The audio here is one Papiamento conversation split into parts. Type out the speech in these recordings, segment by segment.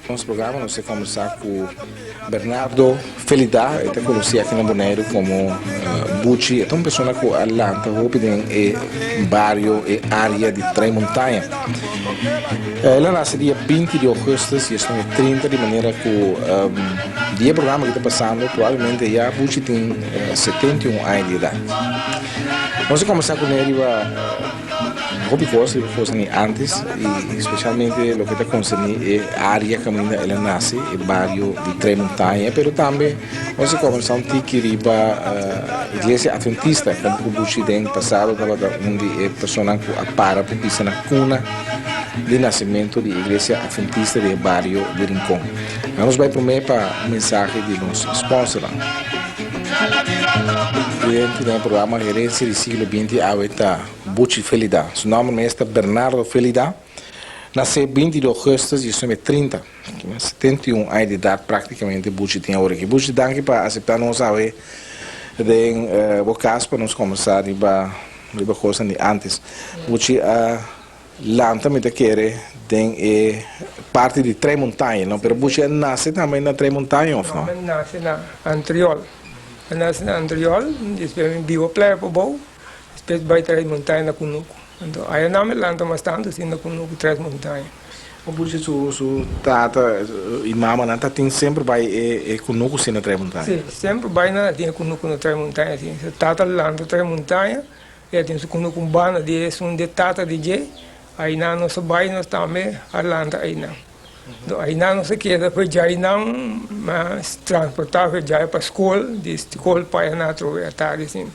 Nos programa nos a kombersá ku Bernardo Felida, e ta konosí aki na Boneiru komo Buchi. E ta un persona ku a lanta hopi den e bario, e área di Trei Montaña. El a nase dia 20 di ougùstus i esnan e 30, di manera ku di e programa ki ta pasando probablemente ya Buchi tin 71 aña di edat. Nos a kombersá kuné riba Hopi kos riba kosnan di antes i spesialmente loke ta konserní e área kaminda el a nase, e bario di Tres Montaña, pero tambe nos a kòmensá un tiki riba Iglesia Atventista, komo ku Bushi den pasado tabata un di e personanan ku a para por bisa na kuna di nasementu di Iglesia Atventista di e bario di Rincon. Nan nos bai promé pa un mensahe di nos sponsornan. Cliente den e programa Herencia di Siglo Binti awe ta Buchi Felida. Su nomber mes ta Bernardo Felida. Nace 20 di augustus 1930. 71 aña di edad practicamente Buchi tin awor aki. Buchi, danki pa acepta nos awe den bo cas pa nos conversa riba riba cosnan di antes. Buchi a Lanta mi ta kere den e parti di Tres Montaña, no? Pero Buchi a nase tambe na Tres Montaña of no? No, mi nase na Antriol. Mi nase na Antriol, despues mi biba Playa Pabou, despues bai Tres Montaña na Kunuku. Anto aya nan mi lanta mas tantu si na Kunuku, Tres Montaña. O Buchi su su tata i mamanan ta tin semper bai e e Kunuku si na Tres Montaña? Si, semper bai nan a tin e Kunuku na Tres Montaña si. Su tata lanta Tres Montaña. E a tin su kunuku un banda di esun di e tata di dje, ainan nos a bai nos tambe a lanta ainan. Enton ainan nos a keda for djainan mas transportá for djai pa skol, di skol pa ainan atrobe atardi asina.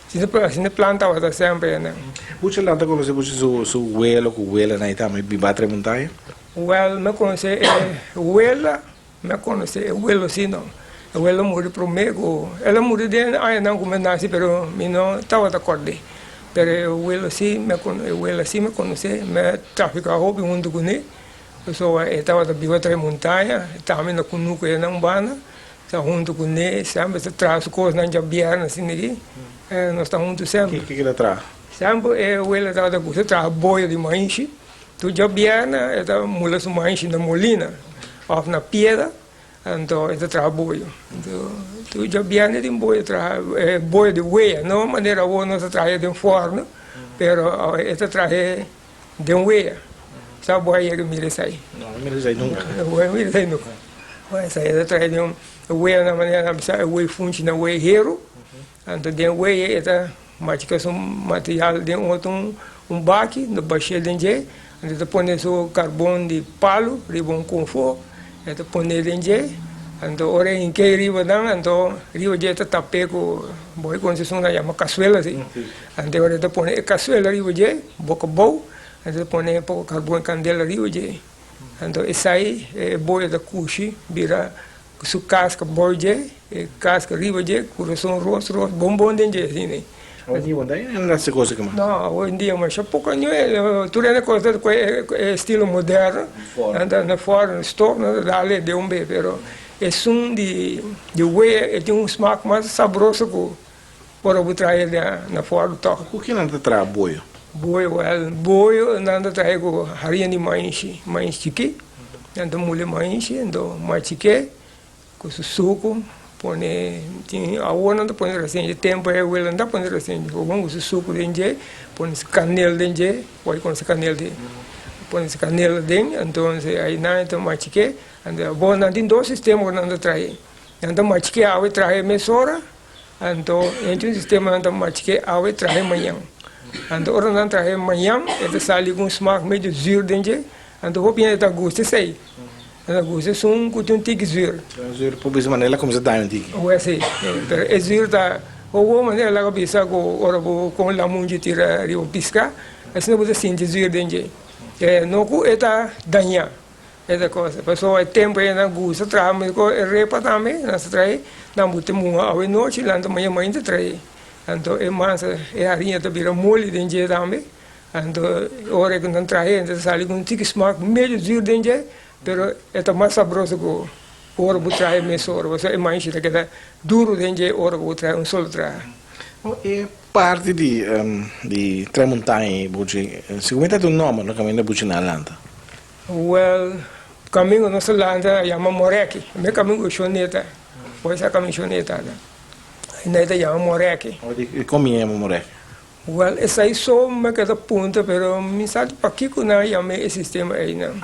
Asina asina e plan tabata semper ainan. Buchi a lanta konosé buchi su su welo ku welanan ei tambe biba Tres Montaña? Wèl, mi a konosé e wela. Mi a konosé e welo sí no. E welo a muri promé ku el a muri den añanan ku mi nasi pero mi no tabata kòrd'é. Pero e welo sí mi a e wela sí mi a konosé, mi a trafiká hopi huntu kuné pasobra e tabata biba Tres Montaña, e tambe na kunuku ei na un banda, ta huntu kuné semper ta traha su kosnan djabièrnè asina aki, nos ta huntu semper. Kiko el a traha? Semper e wela tabata gusta traha boyo di maishi. Tur djabièrnè e ta mula su maishi na molina òf na piedra, anto e ta traha boyo. Anto tur djabièrnè tin boyo traha, boyo di wea, no manera awor nos ta traha den fòrnu, pero e ta traha den wea. Sa bo a yega mira esei? No, mi mira esei nunka. Bo a mira esei nunka? Esei e ta traha den wea na manera nan bisa e wea funchi na wea heru, anto den wea e ta Machica su material den otro un baki, no bash'é den dje, anto e ta pone su carbon di palu riba un konfó, e ta pone den dje, anto ora e hink'é riba nan, anto riba dje e ta tap'é ku, bo a konosé esun nan yama kasuela si, anto ora e ta pone e kasuela riba dje, boka abou, anto e ta pone poko karbon i kandela riba dje, anto esei e boyo ta kushi bira Su kaska bou dje, e kaska riba dje, kurason ros ros, bon bon den dje asina. Hoy en dia no ta hasi cosa ki mas. No, hoy en dia masha poko año, tur hende kosa ku e estilo moderno, nan ta na fòrno, stof, nan ta dal den un be, pero esun di wea e tin un smak mas sabroso ku ora bo traha el na fòrno tòg. Ku ki nan ta traha boyo? Boyo, wèl, boyo nan ta traha ku haria di maishi, maishi chikí. Nan ta mule maishi, anto machik'é ku su suku, pone tin awor nan ta pone rasenchi, tempu e wela nan ta pone rasenchi, hopi ku su suku den dje, pone su kanel den dje, wak i konosé kanel den, pone su kanel aden, entonces ainan e ta machik'é, anto awor nan tin dos sistema ku nan ta traha, nan ta machik'é awe traha mesora. Anto e un sistema nan ta machike awe trahe mañan. Anto ora nan trahe mañan e ta sali ku un smak medio zuur den dje. Anto hopi hende ta gusta esei. Nan ta gusta esun ku tin un tiki zuur. Zuur por bisa manera la kuminsá daña un tiki. Oe si. Pero e zuur ta hopi manera laga bisa ku ora bo kon lamunchi tira riba un piska asina bo ta sinti zuur den dje. No ku e ta daña. E ta cosa. Pasobra e tempo ei nan gusta traha meskos e repa tambe nan sa trahe, nan bo ta muha awe nochi lanta maña mainta trahe. Anto e mansa e hariña ta bira moli den dje tambe. Anto ora ku nan trahe ta sali ku un tiki smak medio zuur den dje, pero e ta mas sabroso ku ora bo trahe mesora pasobra e maishi ta keda duru den dje ora ku bo trahe un solo traha. E parti di di Tramontaña ei Buchi, siguramente ta un nomber no kaminda Buchi na lanta. Wel, kaminda nos a lanta a yama Moreki, e kaminda ku Shoneta, bo sa kaminda Shoneta ta, e ta yama Moreki. I kon mi yama Moreki? Wel, esai so mi keda puntra, pero mi sa di pakiko nan a yama e sistema einan,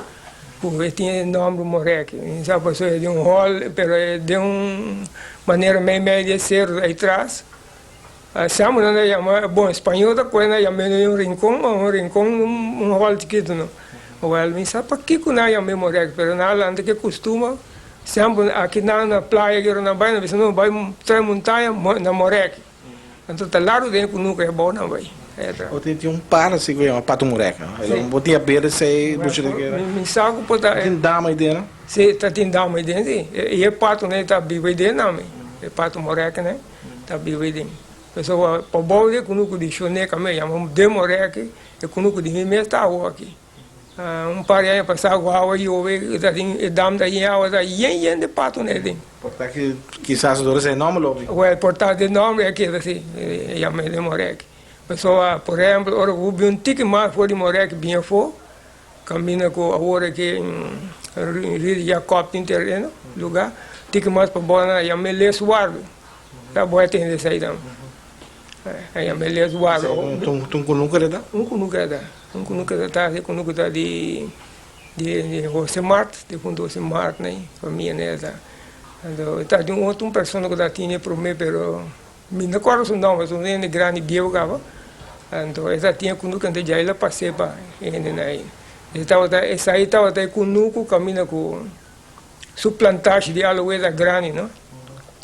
ku e tin e nòmber Moreki. Mi sa pasobra e di un hòl, pero e den un manera meimei di e seru ei tras. Siamo nan a yama, bon, spañó ta kohe nan a yam'é un rincon, un rincon, un hòl chikitu no. Wèl, mi sa pakiko nan a yam'é Moreki, pero nan a lanta ku e kustuma, siempre aki nan na playa kero nan bai, nan bisa no bai trae montaña na Moreki. Anto ta largu den e kunuku e abou nan bai. O tin un par asi ku yama pato mureka. Bo tin haber esei buchi ta keda? Mi sa ku por ta. Tin dama ei den? Si, ta tin dama ei den si. I e pato nan ta biba ei den tambe. E pato mureka nan ta biba ei den. Pasobra pa abou den e kunuku di Shoneka mi a yama den mureka e kunuku di mi mes ta awo aki. Un par di aña pasá ku awa yobe ta tin e dam ta yen awa ta yen yen di pato na e den. Por ta ki kisas dor esei nòmber lo bin. Wèl por ta di nòmber e keda si e yama e den Morèki. Pasobra por ehèmpel ora ku bo bin un tiki mas for di Morèki bin afó kaminda ku awor aki Rio di Jakòb tin tereno lugá tiki mas pa bò nan a yama e Leswardo. Ta bo a tende esei tambe. A yama e Leswardo. Un kunuku e ta? Un kunuku e ta. Un kunuku ta ta e kunuku ta di di Jose Mart, di huntu Jose Mart nei, famia nei ta. Anto ta di un otro un persona ku ta tene prome pero mi no kòrda su nòmber, su un hende grandi bieu kaba. Anto e ta tene kunuku anto djai lo pas'é pa e hendenan ei. E tabata esei tabata e kunuku kaminda ku su plantashi di aloe ta grandi no.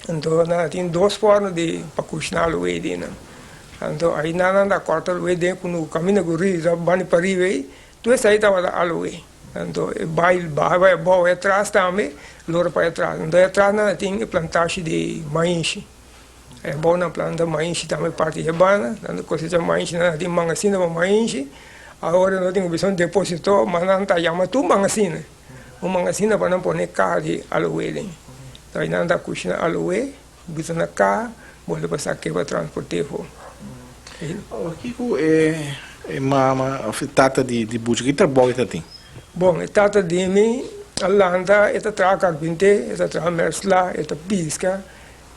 Anto nan a tin dos forno di pa kushna aloe den nan. Anto ainan nan ta kòrta aloe den ku no kaminda ku riu ta bani pariba ei, tur esei tabata aloe. Anto e bai baha bai abou e atras tambe, lora pa e atras. Anto e atras nan a tin e plantashi di maishi. E abou nan planta maishi tambe parti di e banda, nan ta kosecha maishi, nan a tin mangasina pa maishi. Awor no tin ku bisa un deposito, mas nan ta yama tur mangasina. Un mangasina pa nan pone kaha di aloe den. Enton nan ta kushina aloe, bisa na kaha, bolbe pa sa ke pa transport'é for. Kiko e mama òf e tata di Buchi, ki trabou e ta tin? Bon, e tata di mi a lanta, e ta traha karpinté, e ta traha mèrsla, e ta piska,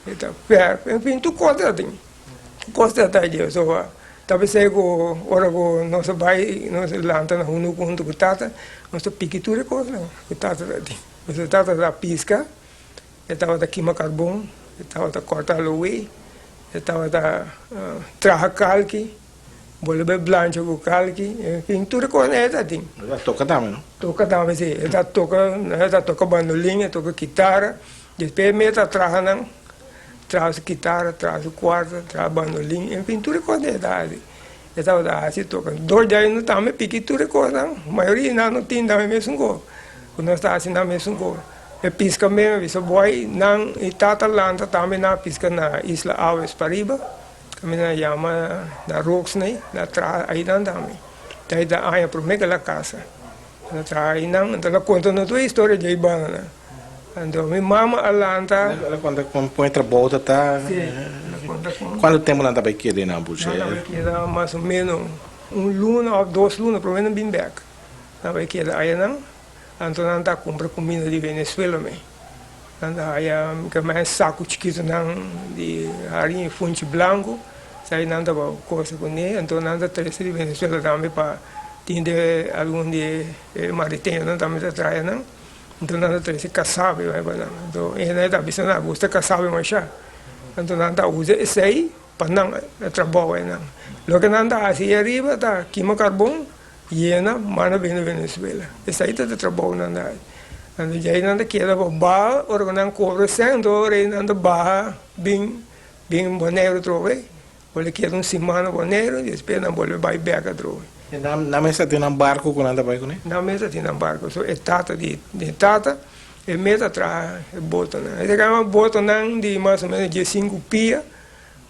e ta fèrf, enfin tur kos e ta tin. Kos ta ta dje so ta p'esei ku ora ku nos a bai nos a lanta na hunuku huntu ku tata nos ta piki tur e kosnan ku tata ta tin pasobra tata ta piska e tabata kima karbon e tabata kòrta aloe e tabata traha kalki bolbe blancha ku kalki enfin tur e kosnan e ta tin. E ta toka tambe no? Toka tambe si e ta toka e ta toka bandolin e toka kitara despues mi ta traha nan. Traha su kitara, traha su kuarta, traha bandolin, enfin tur e kosnan e ta hasi. E tabata hasi toka. Dor di aña no tambe piki tur e kosnan, mayoria di nan no tin tambe mesun kos ku nos ta hasi nan mesun kos. E piska mes, mi bisa boi nan i tata lanta tambe nan a piska na Isla Aves pariba, kaminda nan yama na Roxney, nan a traha ainan tambe. Ta e ta aña prome ku el a kasa. El a traha ainan, anto el a konta nos tur e historia dje banda nan. Anto mi mama a lanta. El a konta kon e trabou ta ta. Sí, el a konta kon. Kuantu tempu nan ta bai keda einan Buchi? Nan ta bai keda mas o meno un luna òf dos luna promé nan bin bèk. Nan bai keda ayanan, anto nan ta kumpra kuminda di Venezuela mei. Nan ta haya kemai saku chikitunan di hariña i funchi blanku, esei nan ta kose kuné, anto nan ta trese di Venezuela tambe pa tin de algun di e mariteñonan tambe ta trae nan. Anto nan ta trese kasabe bai pa nan. Anto e hende ta bisa nan gusta kasabe masha. Anto nan ta usa esei pa nan trabou einan. Loke nan ta hasi ei ariba ta kima karbon, yena, manda bini Venezuela. Esei ta e trabou nan ta hasi. Anto djei nan ta keda pa baha, ora ku nan kobra sèn, anto ora ei nan ta baha bin bin Boneiru atrobe. Bolbe keda un simana Boneiru, despues nan bolbe bai bèk atrobe. E nan nan mes a tin nan barku ku nan ta bai kuné? Nan mes a tin nan barku. So e tata di e tata e mes a traha e botonan. E ta kaba botonan di mas o menos diesinku pia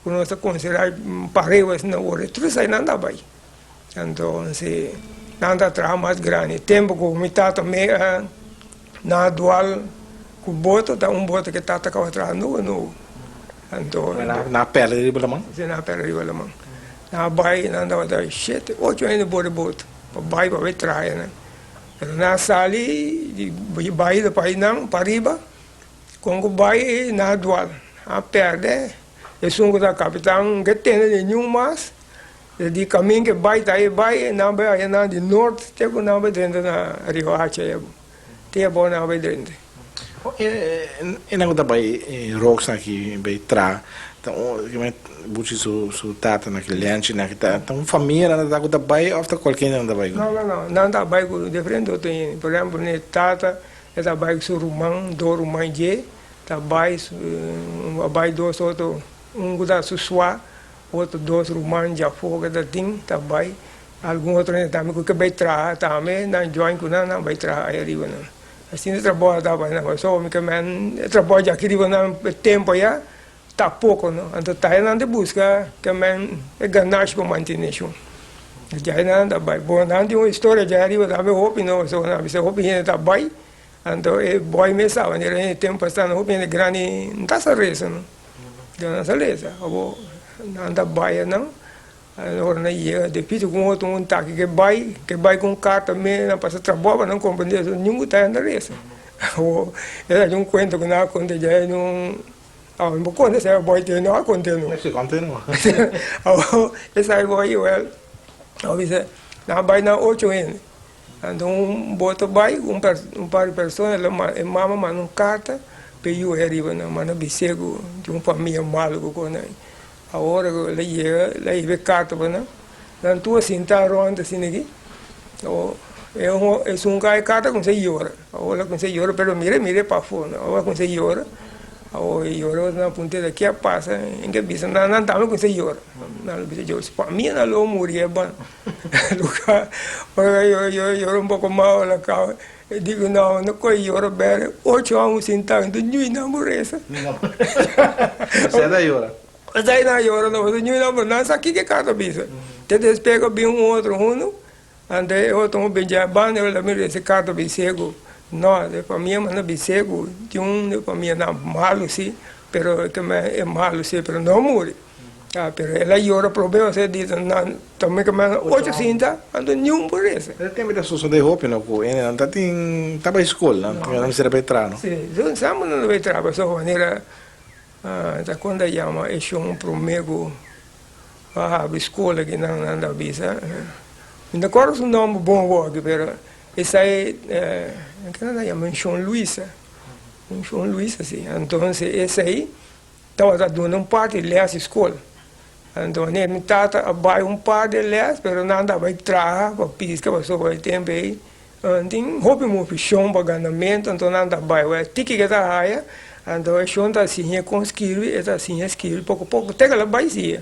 ku nos ta konsiderá pareu asina ora. Tur esei nan ta bai. Entonces nan ta traha mas grandi. Tempu ku mi tata me a na dual ku boto ta un boto ku e tata kaba traha nobo nobo. Anto Nan a pèrdè riba laman? Si nan a pèrdè riba laman. Nan a bai nan tabata shete ocho hende bor di boto pa bai pa bai traha nan. Pero nan a sali di bai di pai nan pariba kon ku bai nan a dual. Nan a pèrdè esun ku ta kapitan ke tende di niun mas. Di kamin ke bai ta e bai, nan bai haña nan di nort te ku nan bai drenta na Rio Hacha e bo. Te abou nan bai drenta. E nan ku ta bai rocks aki bai tra ta un buchi su su tata na ki lenchi na ki ta un famia nan ta ku ta bai of ta kualke nan ta bai ku? No no no nan ta bai ku diferente otro hende por ehempel ne tata e ta bai ku su ruman dos ruman dje ta bai a bai dos otro un ku ta su sua. Otro dos ruman djafó ke ta tin ta bai. Algun otro hende tambe ku ke bai traha tambe nan join ku nan, nan bai traha ai ariba nan. Asina e trabou a tabata nan. Pasobra mi ke men e trabou djaki riba nan e tempu aya ta poko no. Anto ta nan ta buska ke men e ganashi pa mantene shon. Djai nan ta bai. Bon nan tin un historia djai ariba tambe hopi no pasobra nan a bisa hopi hende ta bai anto e bòi mes sa manera e tempu a sta hopi hende grandi no ta sa resa no. Nan sa lesa, abo nan ta bai nan, ora nan yega difícil ku un otro un taki ke bai, ke bai ku un karta me nan pasa trabou pa nan komprende eso ningun ta yanda lesa. Abo esaki un kuento ku nan a konta dja e un, abo mi por konta esaki abo te no a konta no. Si konta no. Abo esaki bo a wèl, abo bisa nan a bai nan ocho hende, Anto un boto bai un un par di persona e mama manda un karta pa e yu ariba nan manda bis'é ku tin un famia malu ku kos nan. Awor ku el a yega el a hiba e karta pa nan, nan tur a sinta rònt asina aki, esun ku a e karta a kuminsá yora, awor el a kuminsá yora pero mira mira e pafó no, awor a kuminsá yora, awor e yora nan a punta ke a pasa, en ke bisa nan nan tambe a kuminsá yora, nan a bisa famia nan lo muri e ban. Luka, ora yo yo yora un poko mas ora kaba e diku no no koe yora bere ocho aña sinta anto ñui nan por resa. Esei ta yora. Esei nan yora no pasobra ñui nan por nan sa kiko e kata bisa. Te despues ku bin un otro huntu anto e otro un bin dje banda e mi resa e kata bis'é ku no e famia manda bis'é ku tin un di famia nan malu si pero e malu si pero no muri. Ah, pero el a yora prome ose di nan tome ke mas ocho sinta, anto niun por resa. E tempo ta sosode hopi no ku hende nan ta tin ta bai skol nan nan mester bai traha no. Si, so sambo nan ta bai traha pasobra manera ta kon ta yama e shon prome ku a habri skol aki nan nan ta bisa mi no acorda su nomber bon awor aki pero esai ke nan ta yama shon Luisa shon Luisa si entonces esai. Tabata duna un par di les di skol. Anto wanneer mi tata a bai un par di les, pero nan ta bai traha pa piska pasobra e tempu ei tin hopi movishon pa ganamentu, anto nan ta bai wak tiki ke ta haya, anto e shon ta siña kon skirbi, e ta siña skirbi poko poko te ke el a bai siña,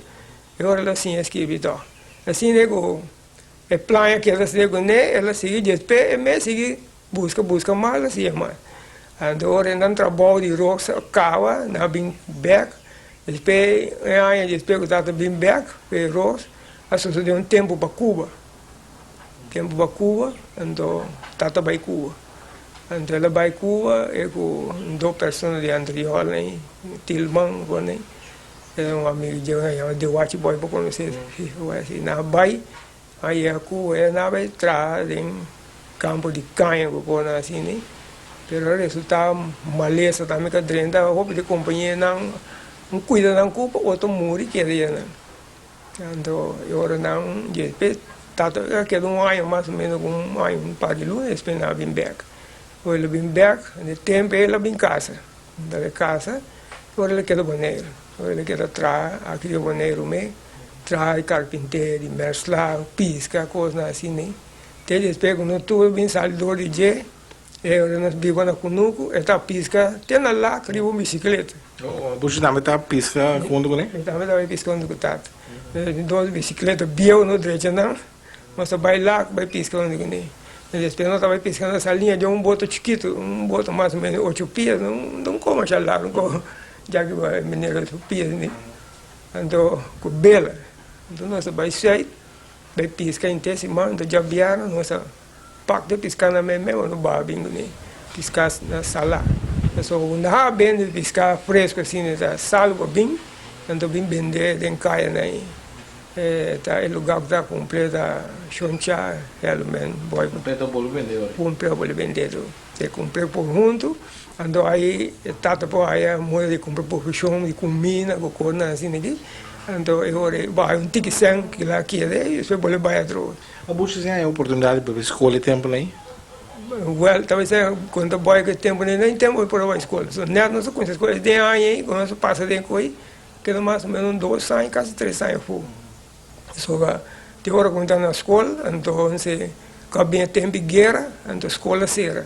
e ora el a siña skirbi tòg. Asina e ku e plan a keda asina kuné, el a sigui despues e mes sigui Buska buska mas a siña mas. Anto ora e nan trabou di rosa a kaba, nan a bin bek. Despues un aña despues ku tata bin bek ku e ros, a sosode un tempu pa Cuba. Tempu pa Cuba, anto tata bai Cuba. Anto el a bai Cuba e ku dos persona di Antriol ei, Tilman ku nan, e un amigu dje nan yama Dewachi Boy bo konosé, nan a bai. A yega ku e nan bai traha den kampo di kaña ku kosnan asina, pero a resultá malesa tambe ka drenta hopi di kompañeronan un kuida nan ku pa otro muri keda ya nan. Anto e ora nan despues tata a keda un aña mas o menos ku un aña un par di luna despues nan a bin bek. Ora el a bin bek den tempu el a bin kasa, el a kasa ora el a keda Boneiru, ora el a keda traha aki den Boneiru mes. Traha di karpinter, di mèrsla, piska, kosnan asina. Te despues ku nos tur bin sali dor di dje, e ora nos biba na kunuku, e ta piska te na lak riba un bisikleta. Bushi tambe ta piska huntu kuné? Mi tambe tabata piska huntu ku tata. Nos tin dos bisikleta bieu nos drecha nan. Nos ta bai lak bai piska huntu kuné. Despues nos ta bai piska na saliña den un boto chikitu, un boto mas o menos ocho pies, no un ko masha largu, un ko ya ki manera su pies ni. Anto ku bela. Anto nos ta bai sùit bai piska henter siman, anto djabièrnè nos ta pak de piska na meimei nos baha bin kuné piska na salá. Pasobra ku nan a bende piska fresku asina ta sal ku a bin, anto bin bende den kaya nan ei. E ta e lugar ku ta kumpre ta shoncha Helmen boy. Kumpre ta bolbe bende ora. Kumpre bolbe bende tu. E kumpre por huntu, anto ai e tata por haya moda di kumpra provishon di kumina ku kosnan asina aki. Anto e ora e baha un tiki sèn kila keda i despues bolbe bai atrobe. Ma bo si haña oportunidat di bai skol e tempu ei? Wèl, ta bisa ku no ta bai ku e tempu ei, nan tempu por a bai skol. So nèt nos a kuminsá skol es den aña ei ku nos a pasa den koe. Keda mas o menos un dos aña, kasi tres aña afó. Pasobra te ora ku mi ta na skol, entonces ku a bini tempu di guera, anto skol a sera.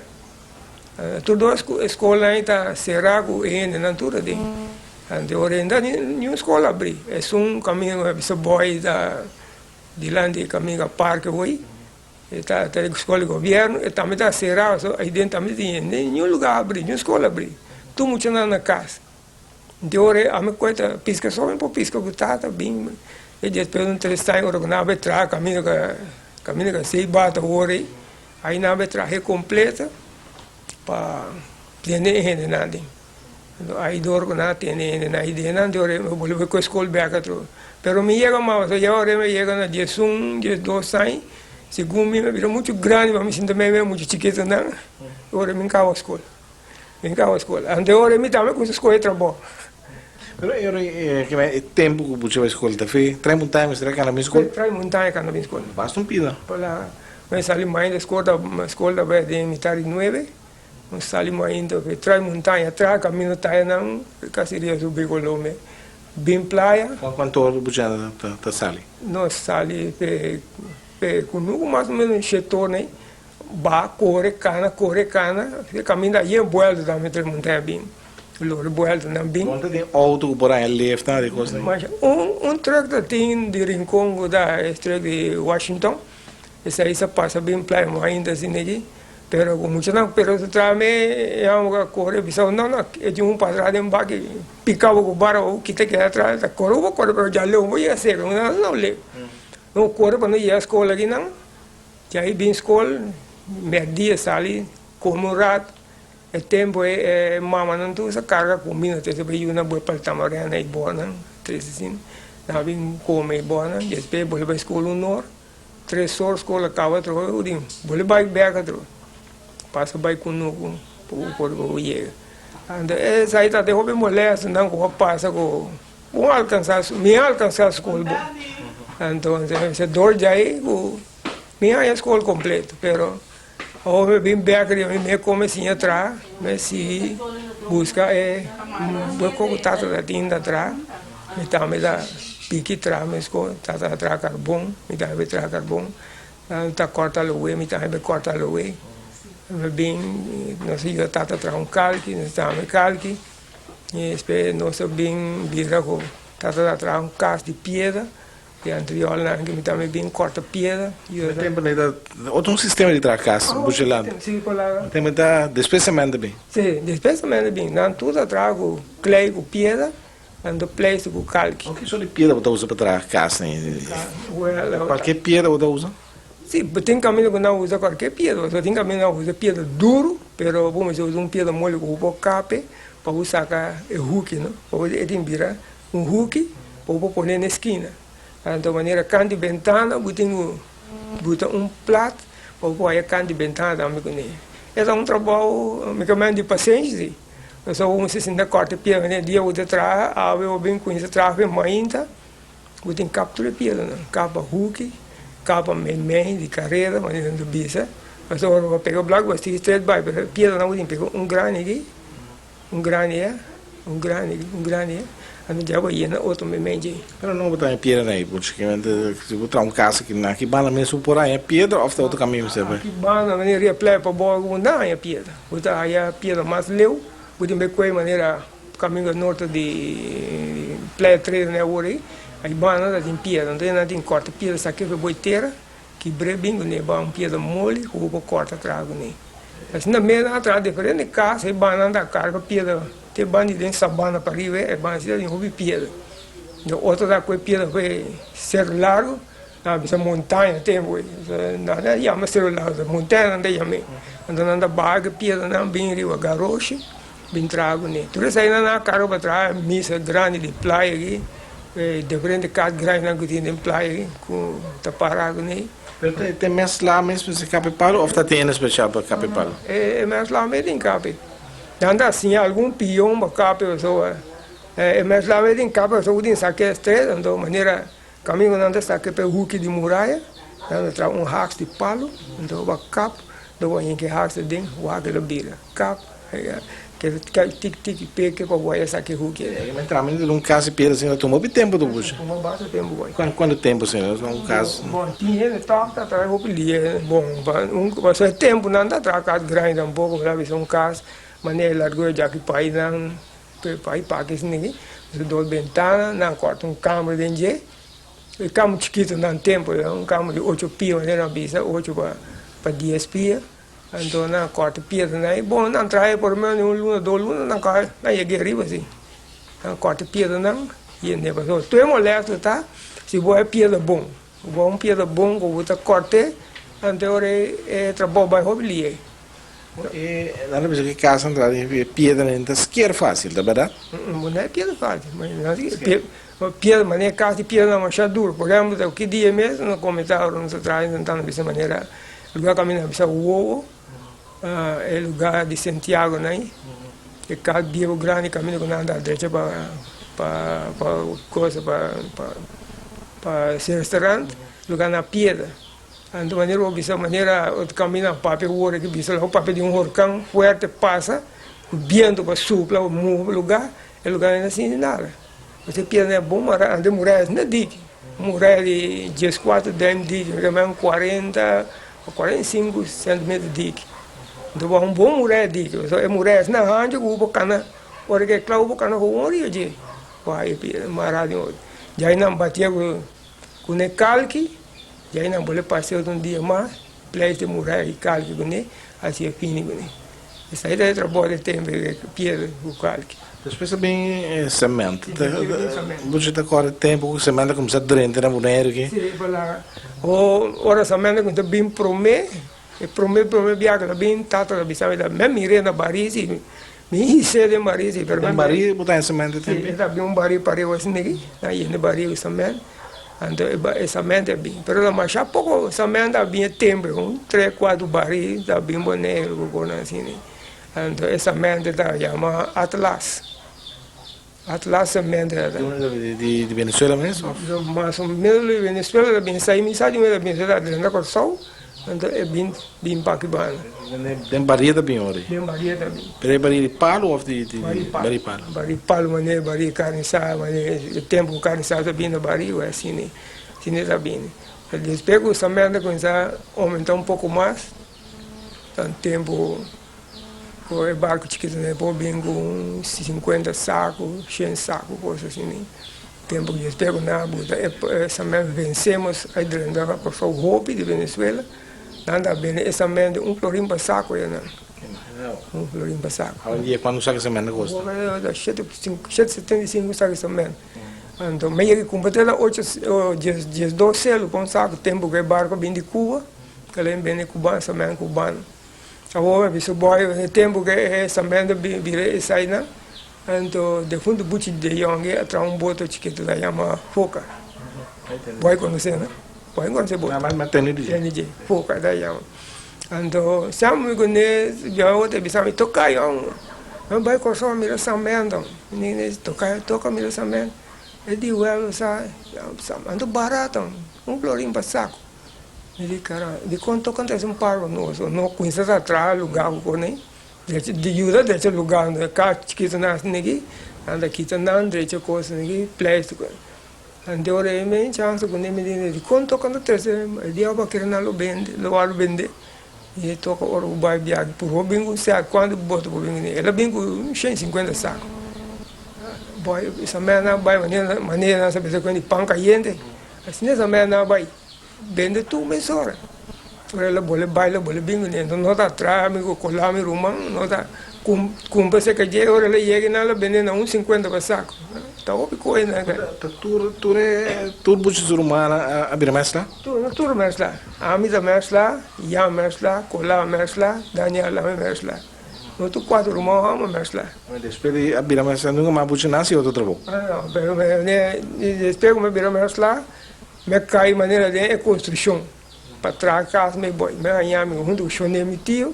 Tur dos skolnan ei ta será ku e hendenan tur aden. Anto ora ei niun skol a abrí. Esun kaminda ku mi a bisa bòi ta dilanti di kaminda parke wei, e ta e skol di gobièrnu, e tambe ta será, so aden tambe tin hende. Niun lugá a abrí, niun skol a abrí. Tur muchanan na kas. Di ora ami koe ta piska so mi por piska ku tata bin e despues un tres aña ora ku nan a bai traha kaminda ka kaminda ka sei bata ora ei ai nan a bai traha e kompleto pa tene e hendenan aden ai dor ku nan a tene e hendenan ai den nan di ora mi bolbe bai koe skol bek atrobe pero mi yega mas ya ora mi yega na diesun diesdos aña segun mi mi a bira muchu grandi pa mi sinta mei mei muchu chikitonan ora mi kaba skol. Mi kaba skol. Ante ora mi tambe kuminsa skohe trabou. Pero e ora e tempu ku bo bai skol ta fe trae montaña mester a kana bin skol? Trae montaña kana bin skol. Basta un pida. Hola, mi sali mainta skol ta skol ta bai den mitar di nuebe. Mi sali mainta fe trae montaña traha kaminda tayanan kasi ria subi Colome bin playa. Kuantu ora bo ta ta sali? Nos sali fe fe kunuku mas o menos shete ora ei. Ba kore kana kore kana e kaminda yen buelta tambe entre montaña bin lori buelta nan bin. Bo ta tin auto ku por haña lift nan di kos nan? Masha un un truck ta tin di Rincon ku ta e truck di Washington esei sa pasa bin playa mo ainda asina aki pero ku mucha nan pero su traha me e amo ka kore bisa no no e tin un pasá den baki pika bo ku bara bo kita keda atras ta kore bo kore pero dja leu bo yega seka no leu no kore pa no yega skol aki nan. Djai bin skol, mèrdia sali kome un rat. E tempu ei e mamanan tur sa karga kumida trese pa yunan bo e palta marena i bonan trese asin. Nan a bin kome i bonan, despues bo bai skol un or, tres or skol a kaba atrobe bo tin bolbe bai bèk atrobe. Pasa bai kunuku pa bo por bo yega. Anto esei ta den hopi molesto nan ku a pasa ku bo alkansa mi a alkansa skol bo. Anto dor djai ku. Mi haña skol kompleto, pero awor mi bin bek riba mi me kome siña traha, mi sigui buska e boko ku tata ta tin ta traha, mi tambe ta piki traha meskos, tata ta traha karbon, mi tambe traha karbon, tata ta kòrta lowe, mi tambe kòrta lowe, mi bin nos a yuda tata traha un kalki, nos tambe kalki, i despues nos a bin bira ku tata ta traha un kas di piedra. E antriolnan aki mi tambe bin korta piedra. E tempo nei ta otro un sistema di traha kas Bushland. Si por laga. E tempo ta despues semento bin. Si, despues semento bin. Nan tur ta traha ku klei ku piedra, nan ta pleister ku kalki. Ki sort di piedra bo ta usa pa traha kas nei? Kualke piedra bo ta usa? Si, tin kaminda ku nan usa kualke piedra, pasobra tin kaminda nan usa piedra duru, pero bo mester usa un piedra moli ku bo por kape pa bo saka e huki no, pasobra e tin bira Un huki pa bo por pone na e skina. Anto manera kant di bentana bo tin ku buta un plat pa bo por haya kant di bentana tambe kuné. E ta un trabou mi ke men di pasenshi si. Pasobra bo mester sinta kòrta piedra manera dia bo ta traha awe bo bin kuminsá traha ku e mainta bo tin kap tur e piedranan, kapa huki, kapa meimei di karera manera nan ta bisa. Pasobra ora bo pega blak bo a sigui stret bai pero e piedranan bo tin pega un grandi aki. Un grandi e, un grandi, un grandi e, anto dja bo yena otro meimei dje. Pero no bo ta haña piedra na ei, porque si bo traha un casa aki na ki banda mes bo por haña piedra of ta otro caminda mester bai? Aki banda manera riba playa pa bo bo no haña piedra, bo ta haña piedra mas leu, bo tin bai koe manera caminda norte di playa tres na awor ei, aki banda ta tin piedra, anto nan tin corta piedra saki pa boi tera. Kibr'é bin kuné ba un piedra moli ku bo por kòrta traha kuné. Asina mes nan a traha diferente kas, e bannan ta karga piedra te ban di den sabana pariba e ban asina tin hopi piedra. De otro ta ku e piedra ku e seru largu, nan a bisa montaña tempu ei, nan a yama seru largu, montaña nan ta yam'é. Anto nan ta baha ku e piedranan bin riba garoshi bin traha kuné. Tur esei nan a karga pa traha misa grandi di playa aki, e diferente kas grandinan ku tin den playa aki ku ta para kuné. Pero ta e mezcla mes mester kape palo of ta tin hende special pa kape palo? E mezcla mes tin kape. Nan ta siña algun pion pa kape pasobra e mezcla mes tin kape pasobra ku tin sake estrella anto manera kaminda ku nan ta sake pa e huki di muraya nan ta traha un haks di palo anto bo a kap anto bo a hinka e haks aden wak lo bira kap Tik tik peke pa bo a saki huki. E tramite di un kas di piedra asina ta tuma hopi tempu ta busha. Tuma basta tempu bai. Kuantu tempu asina un kas? Bon tin hende tòg ta traha hopi lia bon pa un pasobra e tempunan ta traha kas grandi tampoko mi ta bisa un kas manera e largura djaki painan pai paki esaki su dos bentana nan kòrta un kamber den dje e kamber chikitu nan tempu un kamber di ocho pia manera nan bisa ocho pa dies pia. Anto nan kòrta piedranan i bon nan traha por lo menos un luna dos luna nan kaba nan yega ariba si nan kòrta piedranan i e neba so tur e molesto ta si bo a piedra bon bo a un piedra bon ku bo ta kòrt'e anto e ora e trabou bai hopi lihe. E nan ta bisa ku e kas nan traha di piedranan ta sker fásil ta bèrdat? Bo no e piedra fásil piedra manera kas di piedranan masha duru por ehèmpel ki dia mes nan komentá ora nos ta traha nan ta bisa manera Lugar kaminda a bisa wowo, e lugar di Santiago nai, e kas biehu grandi kaminda ku nan ta drecha pa pa pa cosa pa pa pa si restaurant, lugar na piedra. Anto manera bo bisa manera otro kaminda a papia ku wor aki bisa lo papia di un horkan fuerte pasa ku bientu pa supla pa muha lugar, e lugar no ta sinti nada. Pasobra e piedra nan e bon mara anto e muraya asina diki. Muraya di dieskuater duim diki, mi ta men kuarenta o kuarenta i sinku sentimeter diki. Anto bo un bon muraya diki, pasobra e muraya asina hanchu ku bo por kana ora ke kla bo por kana ku un rio dje. Bo haya e mara den otro. Djai nan batia ku ku ne kalki, djai nan bole pasa otro un dia mas, pleis e muraya di kalki kuné, hasi e fini kuné. Esei ta e trabou di tempu e piedra ku kalki. Despues ta bin e cement. Bo ta kòrda e tempu ku cement a kuminsá drenta na Boneiru aki? Si, palabra. Ora cement a kuminsá bin promé, e promé promé biaha ku ta bin, tata ta bisa mi, mi mir'é na barí si, mi his'é den barí si. Den barí bo ta haña cement e tempu? Si, e ta bin un barí pariba asin'aki, nan a yena e barí ku cement. Anto e samento a bin, pero ta masha poko samento a bin e tempu, un tres kuater bari ta bin Boneiru ku konan asina. Anto e samento ta yama Atlas, Atlas samento ta. Di Venezuela mes of? Mas o menos di Venezuela ta bin sai, mi sa di unda ta bin, ta drenta Kòrsou, anto e bin bin pa aki banda. Den baria ta bin ora? Den baria ta bin. Pero e baria di palu of di bari palu? Bari palu manera bari carne asada manera e tempo cu carne asada ta bini na bari igual asina asina ta bini. Despues cu samento a cuminsa aumenta un poco mas ta un tempo cu e barco chikito nan por bin cu un cincuenta saco shen saco cosa asina. Tempo cu despues cu nan a buta e samento vencemos a drenta Corsou hopi di Venezuela nan ta bende e samento un florin pa saco ya nan. Un florin pa saco. Awendia cuanto un saco di cemento costa? Shete setenta i sinku saco di cemento. Anto mi yega cumpra te la ocho diesdos celu pa un saco tempo cu e barco a bin di Cuba, kila a bende cubano cemento cubano. Awor mi bisa boy e tempo cu e cemento bira esainan anto defunto Buchi de Jong a traha un boto chikito ta yama Foca. Boy conoce no? Boy conoce boto? Mi tende di dje. Tende di dje, Foca ta yama. Anto Sam mi kuné Jehová ta bisa mi, Toka yon, mi bai Kòrsou mira Samento. Mi di, Toka, toka mira Samento. E di, Wèl, sa, anto barato, un florin pa saku. Mi di, Karan, dikon toka ta hasi un paro nos? No kuminsá ta traha lugá ku kuné, di yuda drecha lugá, kas chikitu nan hasi niki, nan ta kita nan drecha kos niki, pleitu. Anto ora e men chansa ku ne mi di dikon toka no trese e dia bo a kere nan lo bende lo wòrdu bende i e toka ora bo bai biaha pur bo bin ku un sèt kuantu boto bo bin kuné el a bin ku un shen i sinkuenta sako boy esa mèna a bai manera manera nan sa bisa ku di pan kayente asina esa mèna a bai. bende tur mesora. Ora el a bole bai, el a bole bin kuné. Enton no ta traha mi ku kolá mi ruman, no ta kumpra serka dje. Ora el a yega nan el a bende na un sinkuenta pa saku. Ta hopi koe nan ka. Ta tur tur e tur buchi su ruman a bira mèsla? Tur no tur mèsla. Ami ta mèsla, Jan mèsla, Kolá mèsla, Daniel tambe mèsla. No tur kuater ruman hòmber mèsla. Despues di a bira mèsla nunka mas buchi nasi otro trabou? No, pero despues ku mi a bira mèsla mi a kai manera den e konstrukshon. Pa traha kas mi boy mi a haña mi huntu ku shon'é mi tio.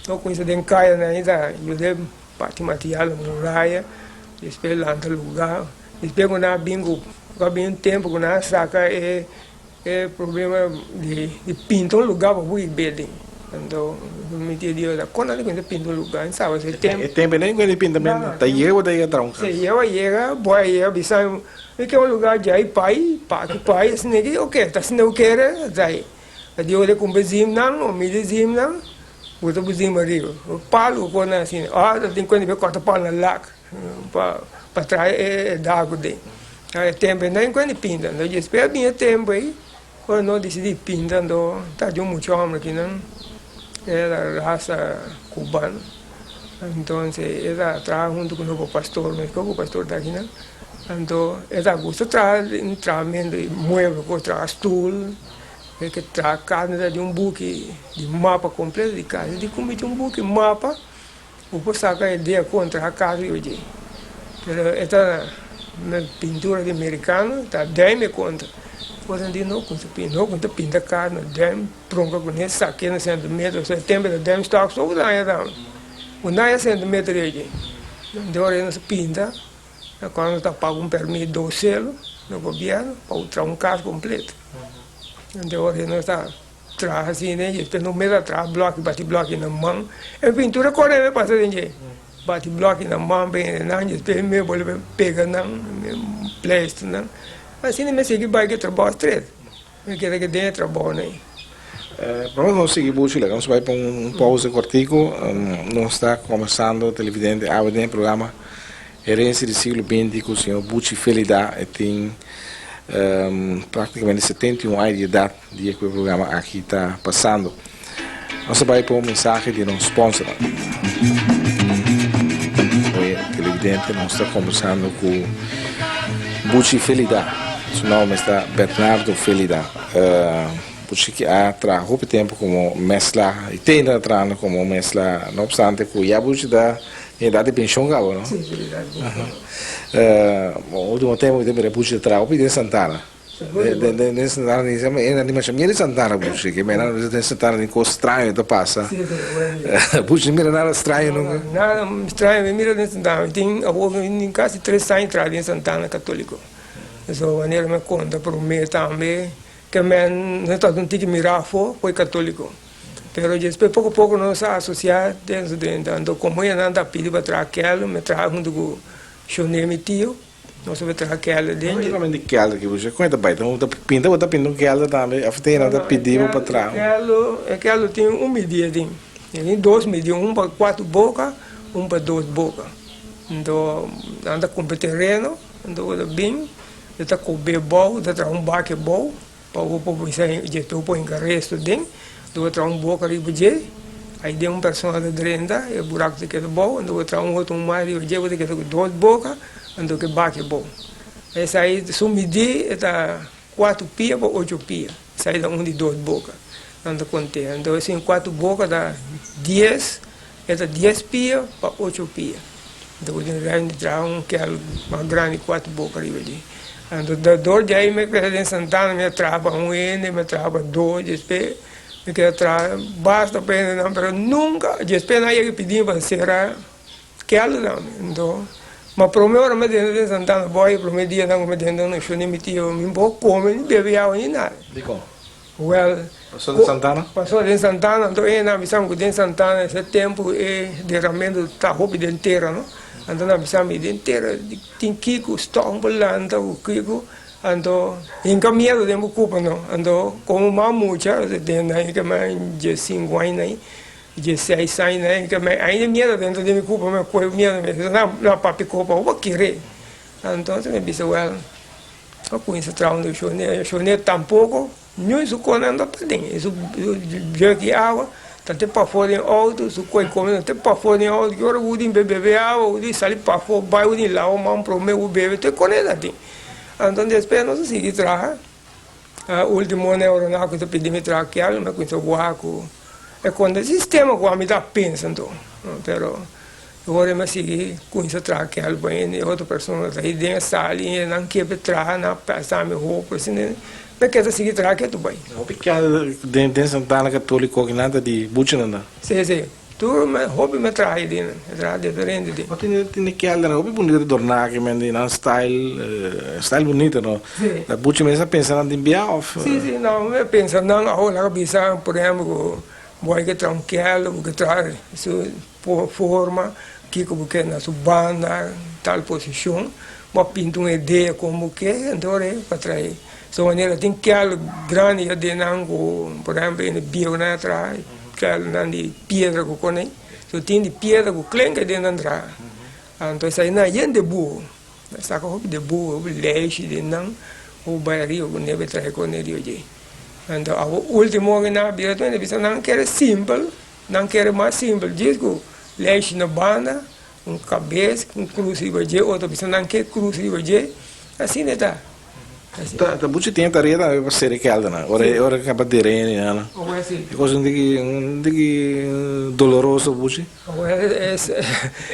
No kuminsá den kaya nan ta yud'é parti material na muraya, despues lanta lugá. Despues ku nan a bin ku a bin un tempu ku nan a saka e e problema di pinta un lugá pa bo bibé den. Anto mi tio di ora kon nan ta kuminsá pinta un lugá? Nan saba si e tempu. E tempu ei nan pinta ta yega bo ta yega traha un kas. Si yega bo yega bo a yega bisa Mi ke un lugar djai pai, paki pai, asina ki oke, ta asina bo kere, djai. A di ora ku bo zim nan, o midi zim nan, bo ta zim ariba. Palu ku nan asina, ora ta tin kuenta bo kòrta palu na lak pa pa traha e daku den. E tempu ei nan kuenta pinta, anto despues a bin e tempu ei, ora nos disidí pinta, anto ta di un mucha hòmber kinan, era rasa kubano, entonces e ta traha huntu ku nos ku pastor, nos ku pastor ta akinan. Anto e ta gusta traha den trahamentu di mueble ku traha stul, e ke traha kas mester di un buki di mapa kompleto di kas. Di kumiti un buki mapa bo por saka idea kon traha kas riba dje. Pero e ta na pintura di merikano ta duim e konta. Bo ta di no ku no ku ta pinta kas no duim pronka kuné sake na sentimeter pasobra e tempu ta duim stok so ku ta haña tambe. Bo no haña sentimeter riba dje. Anto ora e nos pinta. Na cuando ta paga un permit dos celo na gobierno pa bo traha un cas completo. Anto ora nos ta traha asina y despues nos mes a traha bloki bati bloki na man. Enfin tur e cosa me pasa den dje. Bati bloki na man bende nan despues mi bolbe pega nan pleister nan. Asina mi a sigui bai cu e trabao stret. Mi keda ke den e trabou nei. Prome ku nos sigui buchi laga nos bai pa un pausa kortiku. Nos ta kombersando televidente awe den e programa Herensia di Siglo Binti ku señor Buchi Felida. E tin praktikamente 71 aña di edat dia ku e programa aki ta pasando. Nos ta bai pa un mensahe di nos sponsornan. Oye televidente nos ta kombersando ku Buchi Felida. Su nomber ta Bernardo Felida. Buchi ki a traha hopi tempu komo mesla i te ainda ta trahando komo mesla no opstante ku ya Buchi ta den edat di penshon kaba no? Si, den edat di penshon. Ultimo tempu mi ta mira Buchi ta traha hopi den Santana. Den Santana ni sa e na masha mira Santana Buchi ke mena den Santana ni kos straño ta pasa Buchi no mira nada straño nunka? Nada straño mi mira den Santana mi tin awor mi tin kasi tres aña traha den Santana Katoliko so manera mi a konta prome tambe ke men no tabata un tiki mira afo ku e katoliko pero despues poko poko nos a asosia den su drenta anto komo e nan ta pidi pa traha kèl mi traha huntu ku Shoney mi tio. Nos a traha kelder den dje. Solamente kelder ki bo dje kon e ta bai? Ta pinta bo ta pinta un kelder tambe of ta hende ta pidi bo pa traha un? E kelder tin un midia den. E tin dos midia, un pa kuater boka, un pa dos boka. Anto nan ta kumpra tereno, anto bo ta bin, bo ta kobe bou, ta traha un baki bou pa bo por kuminsá dje bo por hinka resto den. Anto bo traha un boka riba dje, ai den un persona ta drenta, e buraku ta keda bou, anto bo traha un otro un mas riba dje, bo ta keda ku dos boka, anto ke baki bou. Esai su midí e ta kuatu pia pa ocho pia, esai ta un di dos boka, nan ta kont'é. Anto esun kuatu boka ta dies, e ta dies pia pa ocho pia. Anto bo tin ruimte di traha un kèl mas grandi kuatu boka riba dje. Anto dor di ai mi keda den Santana mi a traha pa un hende, mi a traha pa dos, despues mi keda traha basta pa hendenan pero nunka despues nan a yega pidi mi pa sera kèl tambe. Anto ma prome ora mi a drenta den Santana boy prome dianan ku mi a drenta na shon di mi tio mi por kome ni bebe awa ni nada. Dikon? Well, Pasó den Santana? Pasó den Santana, anto e nan bisa mi ku den Santana ese tempu e deramentu ta hopi den tera no, anto nan bisa mi den tera tin kiko stòf bo lanta ku kiko, anto hinka miedu den bo kupa no, anto komo mas mucha den nan hinka mas diesinku aña nan dieseis aña nan hinka mas ainda miedu dentro di mi kupa mi a kohe miedu mi bisa nan papia kopa bo a kere, anto mi bisa well. A cuminsa traha un shonero, shonero tampoco. Niun su konan no ta den. E su jug di awa ta te pafó den outo, su koi kome ta te pafó den outo. Ki ora bo tin bebe awa, bo tin sali pafó bai, bo tin lava man promé bo bebe, tur kos ta den. Anto despues nos a sigui traha. Ultimo na e ora nan a kuminsá pidi mi traha kèl, mi a kuminsá wak ku e konta sistema ku ami ta pensa anto. Pero ora mi a sigui kuminsá traha kèl pa hende, otro persona ta den a sali i nan ke pa traha, nan a pèsa mi hopi asina, mi a keda sigui traha ketu bai. Hopi kèl den Santana Katóliko kinan ta di buchanan ta? Si, si. Tur mi hopi mi traha di nan, mi traha diferente di. Bo tin tin e keldernan hopi bunita di dorná aki men di nan style, style bunita no. Si. Ta buchi mes a pensa nan tin bia of? Si, si, no, mi a pensa nan awo laga bisa por ehempel ku bo hay ke traha un kelder, bo ke traha su forma, kiko bo ke na su banda, tal posishon, bo a pinta un idea kon bo ke, anto ora pa traha. So manera tin kelder grandi ya den nan ku por ehempel e bieunan a traha. Kelnan di piedra ku konei. So tin di piedra ku klenka den nan traha. Anto esei nan yen de buho. Nan saka hopi de buho, hopi leishi den nan, hopi bai ariba ku nebe traha konei di oye. Anto awo ultimo ke nan a bira tur hende bisa nan kere simpel, nan kere mas simpel djis ku leishi na banda, un kabes, un krus riba dje, otro bisa nan ke krus riba dje, asina e ta. Ta buchi tin e tarea tambe pa sere keldernan, ora e ora kaba dereni nan. E kos un tiki un tiki doloroso buchi.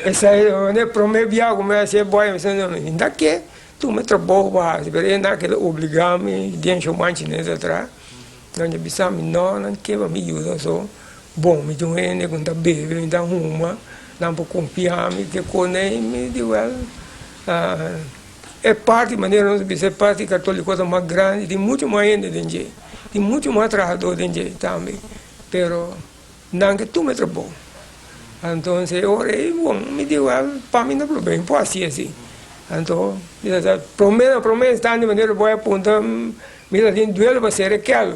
Esei e prome bia ku mi a hasi e boi mi bisa no mi ta ke tuma e trabou pa hasi pero e nan a keda obliga mi den shomanchi nan ta traha nan a bisa mi no nan ke pa mi yuda so bon mi ta un hende ku ta bebe mi ta huma nan por konfia mi ke kos mi di wèl. E parti, manera nos a bisa, e parti katoliko ta mas grandi, tin muchu mas hende den dje, tin muchu mas trahadó den dje tambe, pero nan ke tuma e trabou. Antonse e ora ei, bon, mi di, wèl, pa mi no problema, mi por hasi asi. Anto, mi ta sa, promé na promé instante manera bo a punta, mi ta tin duelo pa sera e kèl.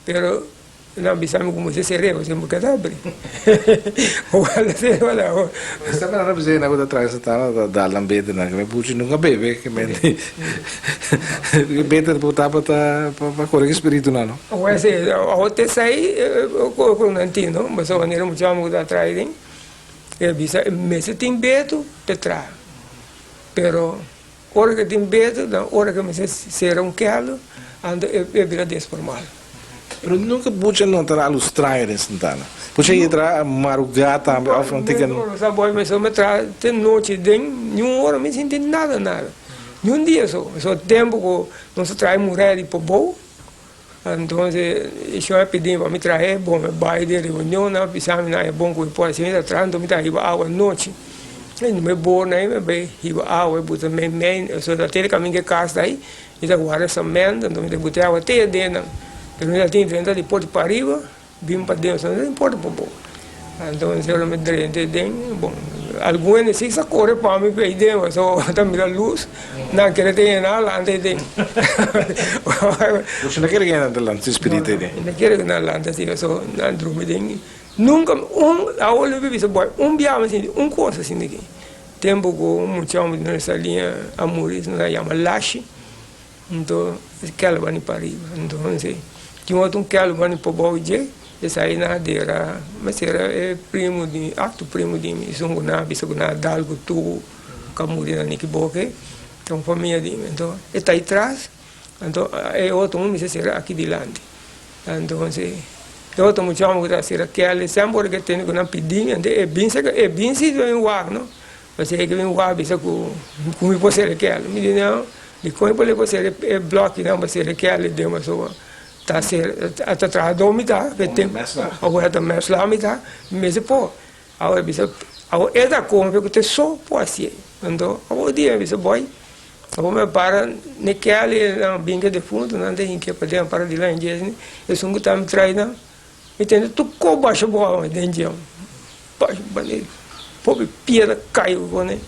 Pero nan bisa mi ku mester ser'é, pasobra mi ka ta abri. Owala ser'é wala awor. Esta manera bisa hende ku ta traha satana ta dal nan beter nan ke mi puchi nunka bebe ke men di beter por ta pa ta pa kore ku spiritu nan no. Awor si awor te sai ku nan tin no pasobra manera mucha hòmber ku ta traha den e bisa e mester tin betu pa e traha pero Ora ke tin beter dan ora ke mester sera un kèlder, anto e bira desformal. Pero nunka bucha no ta algo straño den Santana. Bucha a traha marugá tambe of no tin No, sa boy mi so mi traha te nochi den niun ora mi sinti nada nada. Niun dia so. So tempo ku nos a traha e muraya di Pobou, entonces e shon a pidi mi pa mi traha bon mi bai den reunion nan a bisa mi nan e bon ku mi por hasi mi ta traha anto mi ta hiba awa nochi. Mi bor na mi bai hiba awa e buta mei mei so ta tene kaminda e kas ta ei mi ta warda cement anto mi ta buta e awa te aden nan pero mi ta tin drenta di porta pariba bin paden so no tin porta pabou anto ora mi drenta aden bon algun hende si sa kore pa mi bay den pasobra ta mira lus nan kere ta yena alante aden. Boso no kere ku nan ta lanta spiritu aden? No kere ku nan lanta si pasobra nan drumi den. Nunka un awor mi bisa boy un biaha mi sinti un kos asin aki tempu ku un mucha homber di nuestra liña a muri nos a yama Lashi nto e kèl bani pariba entonces tin otro un kèl bani pabou dje esei nan a dera mester era e primo di akto primo di mi esun ku nan a bisa ku nan a dal ku tubu ku a muri na Nikiboke ta un famia di mi anto e ta atrás anto e otro un mester sera aki dilanti. Entonces, e otro mucha homber ku ta sera kèl semper ora ke tene ku nan pidi mi, e bin seka e bin si bin wak no, pasobra e ke bin wak bisa ku ku mi por sera kèl, mi di no, dikon e por por sera e blòkinan pa sera kèl den pasobra ta sera ta trahadó mi ta pe tempu awor ta mèsla mi ta mi mester por, awor e bisa awor e ta konfia ku ta so por hasié, anto awor dia mi bisa bòi. Abo me para ne keli nan bin ke defunto nan ta hinke paden para dilanti dje esun ku ta mi trai nan mi tende tur ko basha bo den dje basha bane pobi piedra kai ku ne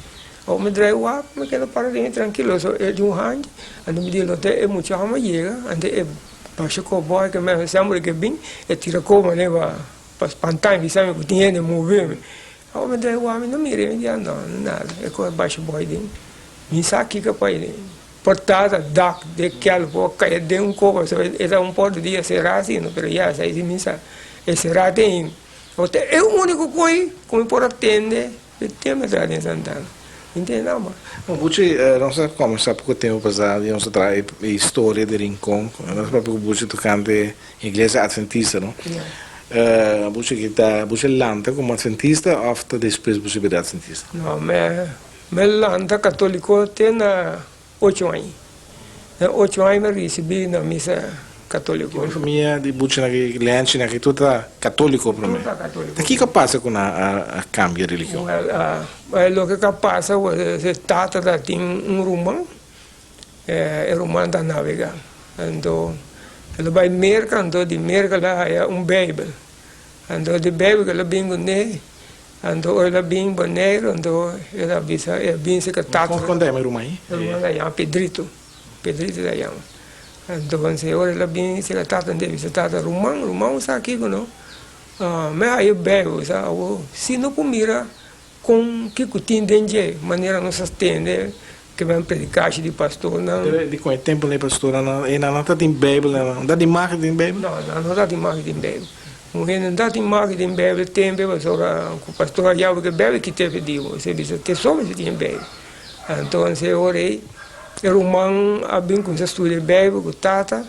abo mi drai wak mi keda para den trankilo so e di un hanchi anto mi di lote e mucha hòmber yega anto e basha ko bo ke me sembra ke bin e tira ko mane pa pa spanta mi bisa mi ku tin hende move mi abo mi drai wak mi no mira mi di no nada e ko basha bo den. Mi sa kiko pa e. Portada, dak de kelp a kai den un koba, so e ta un por di dia será asina, pero ya esei si mi sa e será te ainda. Bo ta e úniko koi ku mi por a tende di tempu atrás den Santana. Mi ntende nada mas. Bon, Buchi, nos a kòmensá poko tempu pasá di nos a traha e historia di Rincon. Nos a papia ku Buchi tokante Iglesia Adventista, no? Buchi ki ta, Buchi a lanta komo Adventista òf ta despues Buchi bira Adventista? No, mi a lanta katoliko te na Ocho aña. Na ocho aña mi a ricibi na misa catolico. E famia di buchinan aki, lenchinan aki, tur ta catolico prome. Tur ta catolico. Ta kico a pasa cu nan a cambia religion? Well, loke cu a pasa e tata ta tin un ruman, e ruman ta nabega. Anto el a bay Merca, anto di Merca el a haya un bijbel. Anto di bijbel cu el a bin cune, Anto ora el a bin Boneiru, anto el a bisa, el a bin serka tata. Kon ta yama e ruman ei? E ruman ta yama Pedrito, Pedrito ta yama. Entonces ora el a bin serka tata, anto el a bisa tata, Ruman, ruman bo sa kiko no? Mi a haya Bijbel, sa awor si no por mira kon kiko tin den dje, manera nos a tende ke men predikashi di pastornan. Pero dikon e tempunan e pastornan e nan no ta tin Bijbel, nan no ta tin mag di tin Bijbel? No, nan no ta tin mag di tin Bijbel. Un hende no ta tin mag di tin Bijbel tempe pasobra ku pastor a yabi ku e Bijbel kit'é pidi bo. Esei bisa te so mester tin e Bijbel. Entonces e ora ei e ruman a bin kuminsá studia e Bijbel ku tata.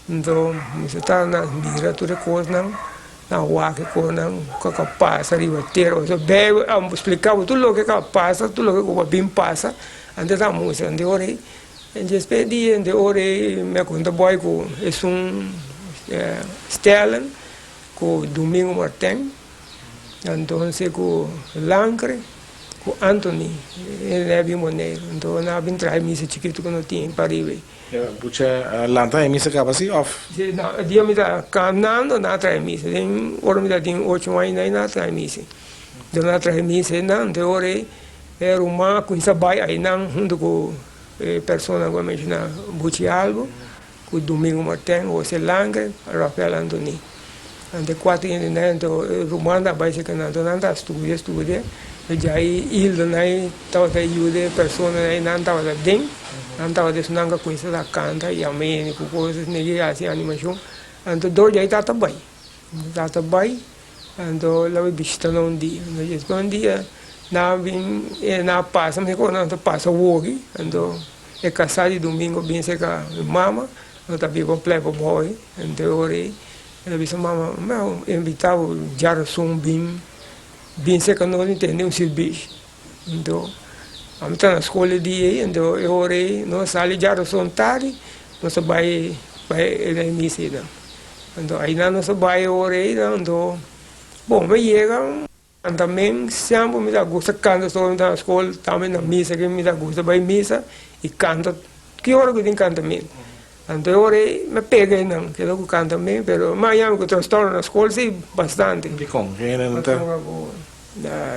Nto mester ta na mira tur e kosnan, na wak e kosnan ku a pasa riba tera. Pasobra Bijbel a splika bo tur loke ku a pasa, tur loke ku a bin pasa, antes a mustra. Anto e ora ei Despues di e ora ei mi a konta boy ku esun Stellan ku Domingo Martin, entonces ku Lancre ku Anthony e a bin Boneiru. Enton nan a bin traha e misa chikitu ku no tin pariba ei. Bucha lanta e misa kaba si of? Si, no, e dia mi ta kanando nan a traha e misa. Den ora mi ta tin ocho aña nan a traha e misa. Enton nan a traha e misa einan, enton e ora ei E ruman a kuminsá bai einan huntu ku e personanan ku a menshoná, Buchi Albo, ku Domingo Martin, Jose Langre, Rafael Antony. Anto e kuater hendenan anto e rumannan a bai serka nan. Anto nan ta studia, studia, e djai Hilda-nan tabata yuda e personanan einan tabata den, nan tabata esunnan ku a kuminsá ta kanta, yama hende ku kosas, negi hasi animashon. Anto dor djai tata bai. Tata bai, anto lo a bishita nan un dia. Anto despues un dia nan a bin, nan a pasa, mi kono nan ta pasa woki, anto e kasá di Domingo bin serka mi mama, nan ta biba un plek pabou ei, anto e ora ei el a bisa mama, mi a invitá bo djarason bin, bin serka nos bin tende un sirbishi. Anto ami ta na skol e dia ei, anto e ora ei nos a sali djarason tardi, nos a bai bai na e misa einan. Anto ainan nos a bai e ora einan, anto bon mi a yega kantamen semper mi ta gusta kanta so mi ta na skol tambe na misa ke mi ta gusta bai misa i kanta ki ora ku tin kantamentu. Anto e ora ei mi a pega einan keda ku kantamentu pero mi a yama ku trastorno na skol si bastante. Dikon? Hende no ta.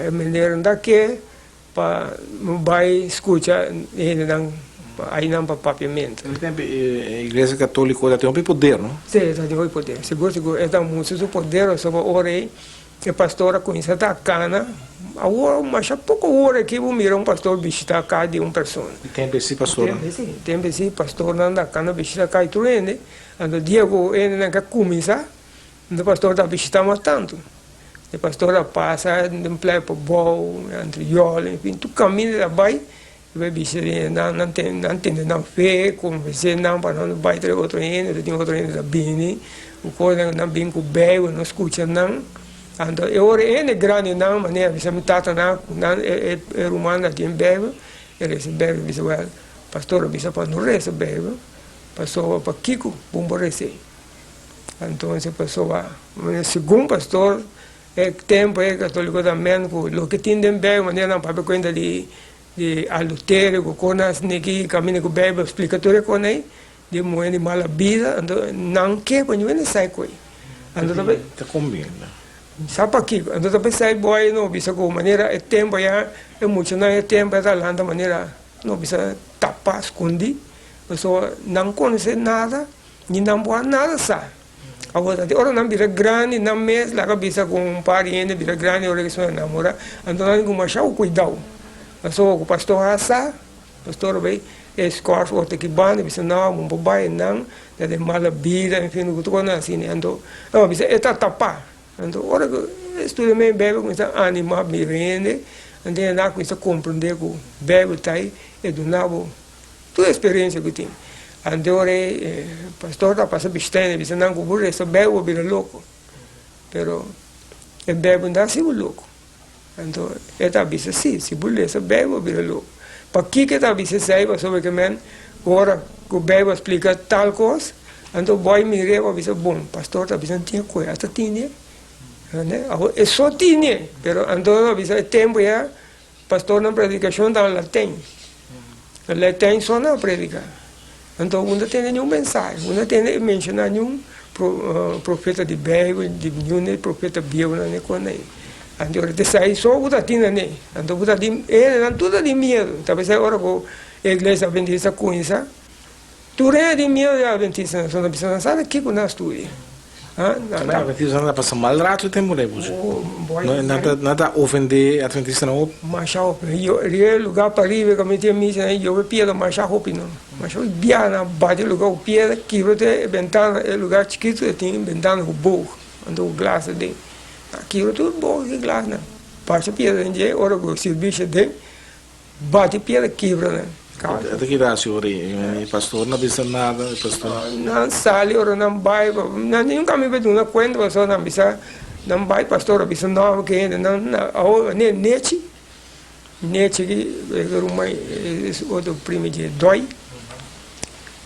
E meneer no ta ke pa no bai skucha e hendenan ainan pa papiamentu. Na e tempu e iglesia katoliko ta tin hopi poder, no? Si, e ta tin hopi poder. Sigur, sigur. E ta mustra su poder pasobra ora ei e pastor a kuminsá ta kana. Awor masha poko ora aki bo mira un pastor bishitá kas di un persona. E tempu esi pastornan? E tempu esi. E tempu esi pastornan ta kana bishitá kas di tur hende. Anto dia ku e hendenan ke kuminsá, E pastor ta bishita mas tantu. E pastor a pasa den playa pabou, entre Yòl, enfin tur kaminda el a bai, el bai bishita den nan, nan tene nan tene nan fe, konvensé nan pa nan no bai trae otro hende, ta tin otro hende ta bini, ku kosnan nan bin ku Beibel, no skucha nan. Anto e ora e hende grandinan manera bisa mi tatanan ku nan e e rumannan tin Beibel, e resa Beibel, bisa wèl, pastor a bisa pa no resa Beibel, pasobra pakiko bo por res'é? Entonces pasobra segun pastor e tempo e catolico ta men cu loke tin den Bijbel manera nan papia cuenta di di adulterio cu cosnan asina caminda cu Bijbel splica tur e cosnan ey di muher di mala bida anto nan ke pa niun hende sai cu ey anto ta Ta combina. Sa pakico anto ta pensai boy no bisa cu manera e tempo ya e muchanan e tempo ya ta lanta manera no bisa tapa scondi pasobra nan conoce nada. Ni nan por a nada sa. Awor ta ora nan bira grandi nan mes laga bisa ku un par di hende bira grandi ora ke suna namora anto nan tin ku masha ku kuidou. Pasobra ku pastor a sa, pastor a bai E skòrs otro ki banda bisa no bo por bai nan ta den mala bida en fin tur kosnan asina anto nan a bisa e ta tapá anto ora ku e studia mei beibel kuminsá animá bira hende anto e nan a kuminsá komprendé ku beibel ta ei e duna bo tur eksperensia ku tin anto ora e pastor ta pasa bishita hende bisa nan ku bo resa beibel bo bira loko pero e beibel no ta hasi bo loko. Anto e ta bisa, Sí, si bo lesa Beibel bo bira loko. Pakiko e ta bisa esei? Pasobra ke men ora ku Beibel splika tal kos, anto bo a mir'é bo a bisa, Bon, pastor ta bisa tin koe, a ta tine. Awor e so tine, pero anto a bisa e tempu ya pastornan predikashon ta na latin. Na latin so nan a predika. Anto bo no ta tende niun mensahe, bo no ta tende menshoná niun profeta di Beibel, di niun e profeta bieunan e kon ei. Anto ora ta esei so bo ta tin nan ei. Anto bo ta tin, e hendenan tur ta tin miedu. Ta p'esei ora ku e iglesia adventista kuminsá, tur hende tin miedu di adventistanan, pasobra nan bisa nan sa ta kiko nan a studia. Ma adventistanan ta pasa mal rato e tempu ei puchi. Nan ta ofende adventistanan hopi. Masha hopi. Riba e lugar pariba ku mi tin misa ei yobe piedra masha hopi no. Masha hopi biaha nan bati e lugar ku piedra kibra te e bentana e lugar chikitu e tin bentana ku boog anto ku glas aden. Nan kibra tur boog i glas nan. Basha piedra den dje ora ku sirbishi aden. Bati piedra kibra nan kasa. Ta keda hasi ora e pastor no bisa nada e pastor. Nan sali ora nan bai nan tin un kami pa duna kuenta pasobra nan bisa nan bai pastor a bisa no ke hende nan awor ne nechi nechi ki e ruman e otro primi dje doi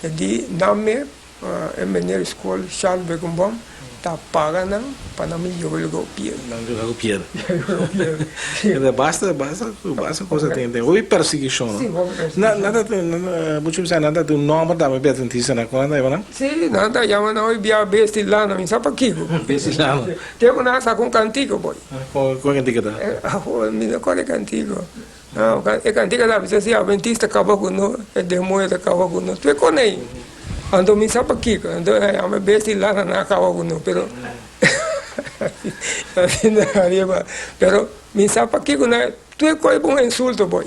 e di nan me E meneer skol Charles Bekenboom ta paga nan pa nan bin yobe luga ku piedra. Nan luga ku piedra. Basta, basta, basta cosa tin den. Hopi persiguishon, no? Si, hopi persiguishon. Nan ta tin, muchu bisa nan ta tin un nomber tambe pa e adventistanan. Kon nan ta yama nan? Si, nan ta yama nan hoy bia besti lana, mi sa pakiko. Besti lana. Te ku nan a saka un kantiko boy. Kon kantiko ta? Mi no kòrda e kantiko. E kantika ta bisa si adventista kaba ku no, e demoño ta kaba ku no. Tur e kon ei. Anto mi sa pakiko. Anto e yama bestia lana nan a kaba ku no, pero asina ariba. Pero mi sa pakiko nan tur e kon ei bon insulto boy.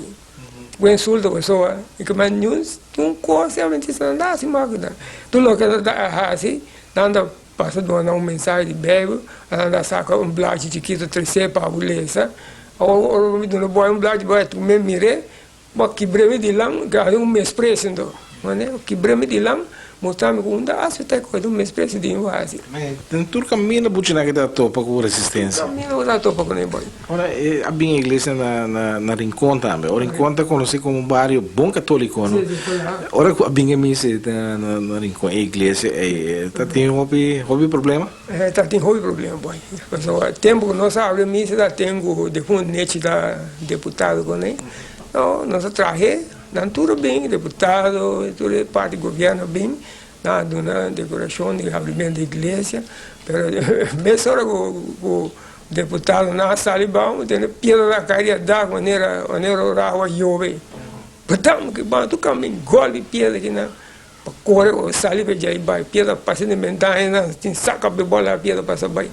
Bon insulto pasobra i ku men niun kos e adventista nan ta hasi mas ku nan. Tur loke nan ta hasi nan ta pasa duna nan un mensahe di Beibel, nan ta saka un blachi chikito tres'é pa bo lesa. Awor ora mi duna boy un blachi boy tu me mir'é bo a kibr'é mi dilan ke hasi un mespresio anto bo kibr'é mi dilan mustra mi ku un ta aseptá e kos un mespresio di mi hasi. Den tur kaminda buchinan ke ta topa ku resistensia. Tur kaminda bo ta topa ku nan boy. Ora e a bin e iglesia na na Rincon tambe. Ora Rincon ta konosí komo un bario bon katóliko no. Ora ku a bin e misa na na Rincon e iglesia ei ta tin hopi hopi problema? E ta tin hopi problema boy. Pasobra tempu ku nos a abri misa ta ten ku defuntu Nechi ta deputado kuné. No nos a trahe nan tur a bin deputado tur e parti gobierno a bin nan a duna dekorashon di abrimentu di iglesia pero mesora ku ku deputadonan a sali bao mi tene piedra na kai di a dak manera manera ora awa yobe patam ki ban tur kamin gòlpi piedra kinan pa kore o sali pa djai bai piedra pasa den bentana nan tin saka pa e bola piedra pasa bai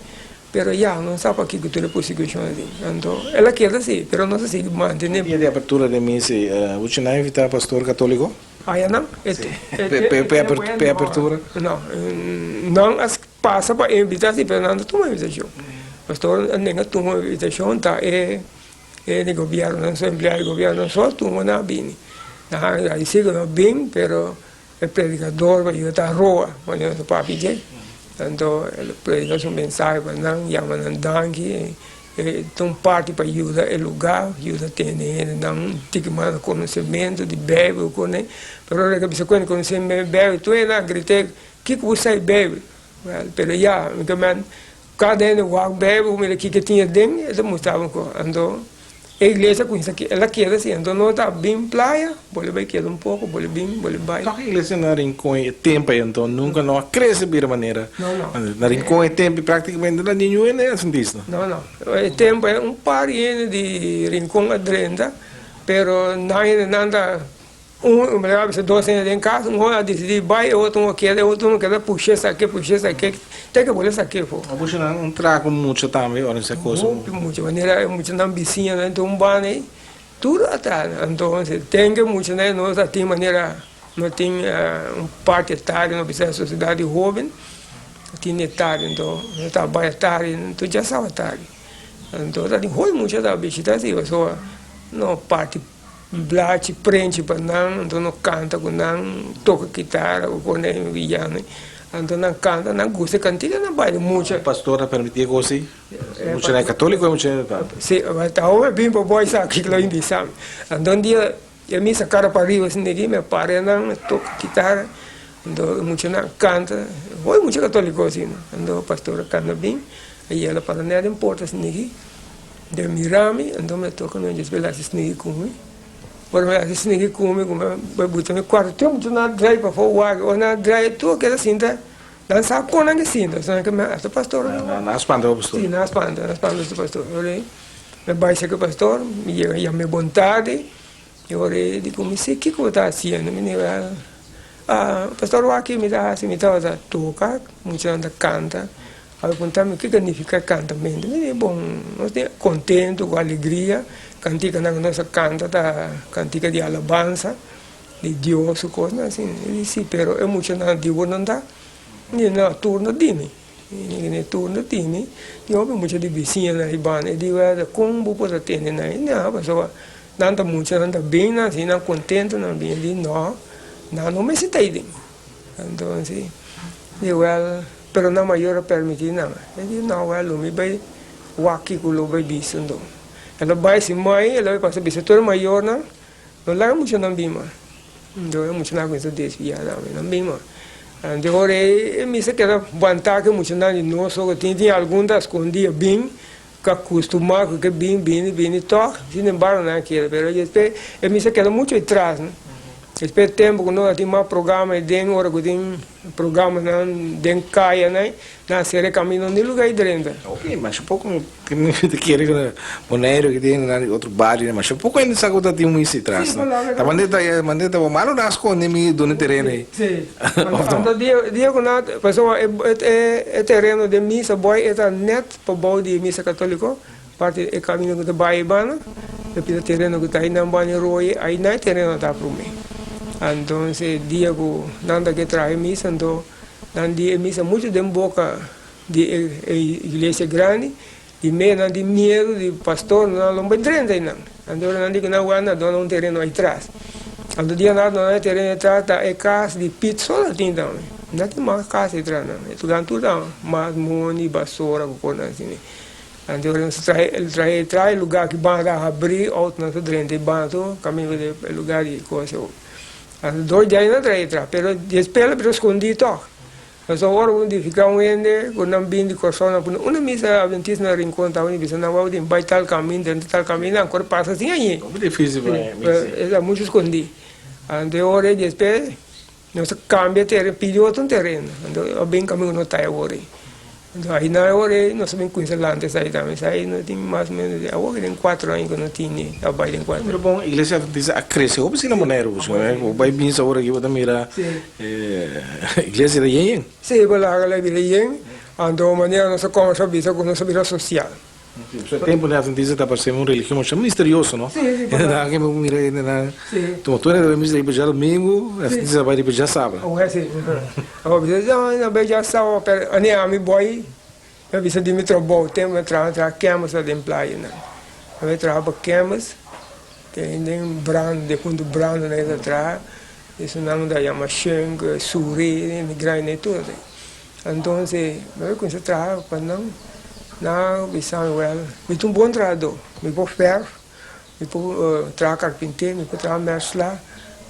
pero ya no sa pakiko tur e persekushon asin anto el a keda si pero nos a sigui mantene. Dia di apertura di misa Uchi nan a invita pastor katoliko? Aya nan e Pe apertura? No nan a Pasa pa invita si pero nan ta tuma invitacion. Pastor a nenga tuma invitacion ta e e di gobierno nan so empleado di gobierno nan so a tuma nan a bini. Nan a agradeci cu nan a bin pero e predicador pa yuda ta roa manera su papi dje. Anto el a predica su mensahe pa nan yama nan danki e ta un parti pa yuda e lugar yuda tene hendenan un tiki mas na conocemento di bijbel cu pero ora ke bisa cu conocemento di bijbel tur hende a grite Kiko bo sai Bijbel? Wel, pero ya, mi ta men, kada hende wak Bijbel, mira kiko tin aden, e ta mustra bo ku. Anto, e iglesia kuminsá ke, el a keda así, anto no ta bin playa, bo lo bai keda un poko, bo lo bin, bo lo bai. Tok e iglesia na Rincon e tempu ei anto nunka no a krese bira manera. No, no. Na Rincon e tempu praktikamente no ningun hende adventista. No, no. E tempu ei un par di hende di Rincon a drenta, pero nan hende nan ta. Un mira bisa dos hende den kas, un a disidí bai, e otro un a keda, e otro un a keda push'é sak'é, push'é sak'é, te ke bolbe sak'é afó. A pusha nan un traha ku mucha tambe ora esei kos. Hopi mucha, manera e muchanan bisiñanan ta un banda ei, Tur a traha. Entonces ten ke muchanan nos a tin manera no tin un parti tardi no bisa sociedad di hoben tin e tardi anto nos ta bai tardi anto djasawa tardi anto ta tin hopi mucha ta bishita si pasobra no parti blachi prenchi pa nan anto no kanta ku nan toka kitara ku kone villano anto nan kanta nan gusta e kantika nan baila mucha. Pastor a permiti e kos ei? Mucha nan katoliko e mucha nan ta. Si, ta hopi bin pa boy sa kiko lo bisa mi. Anto un dia e misa kara pa riba asin aki mi a para nan mi toka kitara anto e mucha nan kanta hopi mucha katoliko asin anto pastor a kanta bin a yela para net den porta asin aki den mira mi anto mi a toka mi despues el a hasi sniki ku mi ora mi a hasi sniki ku mi ku mi a bai buta mi kuarto tur mucha nan a drai pafó wak ora nan a drai tur a keda sinta. Nan sa kon nan ke sinta, so nan ke me hasta pastor. Nan a spanta bo pastor. Si, nan a spanta, nan a spanta su pastor. Ora mi bai serka pastor, mi yega yam'é bon tardi, i ora e di ku mi, si, kiko bo ta hasiendo? Mi di, ah, pastor wak mi ta hasi, mi tabata toka, muchanan ta kanta, a puntra mi kiko nifiká kantamentu, mi di, bon, nos tin kontentu ku alegria, kantikanan ku nos a kanta ta kantika di alabansa. Di Dios su cosnan asina. E di si, pero e muchanan di bo nan ta? Mi di, no, tur no di mi. Mi di, tur no di mi. Tin hopi mucha di bisiñanan i banda. E di, wèl, kon bo por a tende nan? E di, no, pasobra nan ta mucha, nan ta bin, nan asina, nan contento, nan bin. E di, no, nan no mester ta ei den. Entonces, di, wèl, pero nan mayor a permiti nan. E di, no, wèl, lo mi bai wak kiko lo bai bisa anto. El a bai sin mai, el a bai pasa bisa tur e mayornan. No laga muchanan bin mas. Anto e muchanan a kuminsá desviá tambe. Nan bin mas. Anto ora e mester keda wantá ku e muchanan di nos ora tin tin algun ta skondí a bin ku a kustumá ku ke bin bini bini tòg sin embargo nan a keda pero despues e mester keda muchu atras no. Despues tempu ku nos a tin mas programa den ora ku tin Programanan den kayanan nan sera e kamino ni luga i drenta. Ok, masha poko mi ta kere ku Boneiru ki tin hendenan di otro barionan, masha poko hende sa ku ta tin un misa atras. Ta mande ta mande ta bo malo nan a skonde mi duna e tereno ei. Si, anto dia ku nan pasobra e tereno den misa boy e ta net pa bou di e misa katoliko, parti e kamino ku ta bai e banda, e pida tereno ku ta einan banda e rooi, einan e tereno ta prome. Antonse dia ku nan ta ke traha e misa, anto nan di e misa muchu den boka di e iglesia grandi, di me nan tin miedu di pastor, nan lo bai drenta einan. Anto ora nan di ku nan wak nan dona un tereno aitras. Anto dia nan a dona e tereno aitras ta e kas di Piet so tin tambe. No tin mas kas aitras nan. E tugan tur ta mas mondi, basora ku kosnan asina. Anto ora nos trae el trae trae lugar ki banda a habri autonan ta drenta e banda tur kaminda di e lugar di cosa anto dor di ahi nan trae tra pero despues lo bira skondi tog pasobra ora bo identifica un hende ku nan bin di Kòrsou nan pone una misa adventista na Rincon ta bisa nan wou tin bai tal kaminda drenta tal kaminda ankor pasa sin ahi Hopi dificil pa misa. E ta muchu skondi anto e ora despues Nos a cambia tereno, pidi otro un tereno, anto a bin caminda no ta awor ei. Anto ahi nan awor ei nos a bin cuminsa lanta esaki tambe, esaki no tin mas o menos awor ke den cuatro aña ku no tini a bai den cuatro. Pero bon, Iglesia Adventista a crece hopi asina Boneiru, bo bai binsa awor aki bo ta mira iglesia ta yen yen. Si, bo laga la bira yen, anto manera nos a combersa bisa ku nos a bira social. Su tempu den Adventista ta parse un religion masha misterioso, no? Sí, sí, Hende nan ke mira hende nan tuma tur hende ta misa riba djadomingu, Adventista ta bai riba djasabra. Awor sí. Awor bisa no, nan bai djasabra, pero ane ami boi, mi a bisa di mi trabou, tempu mi a traha, mi a traha kemes la den playa nan. Mi a traha pa kemes, den den brand, den huntu brand nan ta traha, esun nan ta yama shunk, suri, migraine, tur esei. Entonces mi a cuminsa traha pa nan, nan a bisa mi wel mi ta un bon trahador, mi por verf, mi por traha carpinter, mi por traha mesla,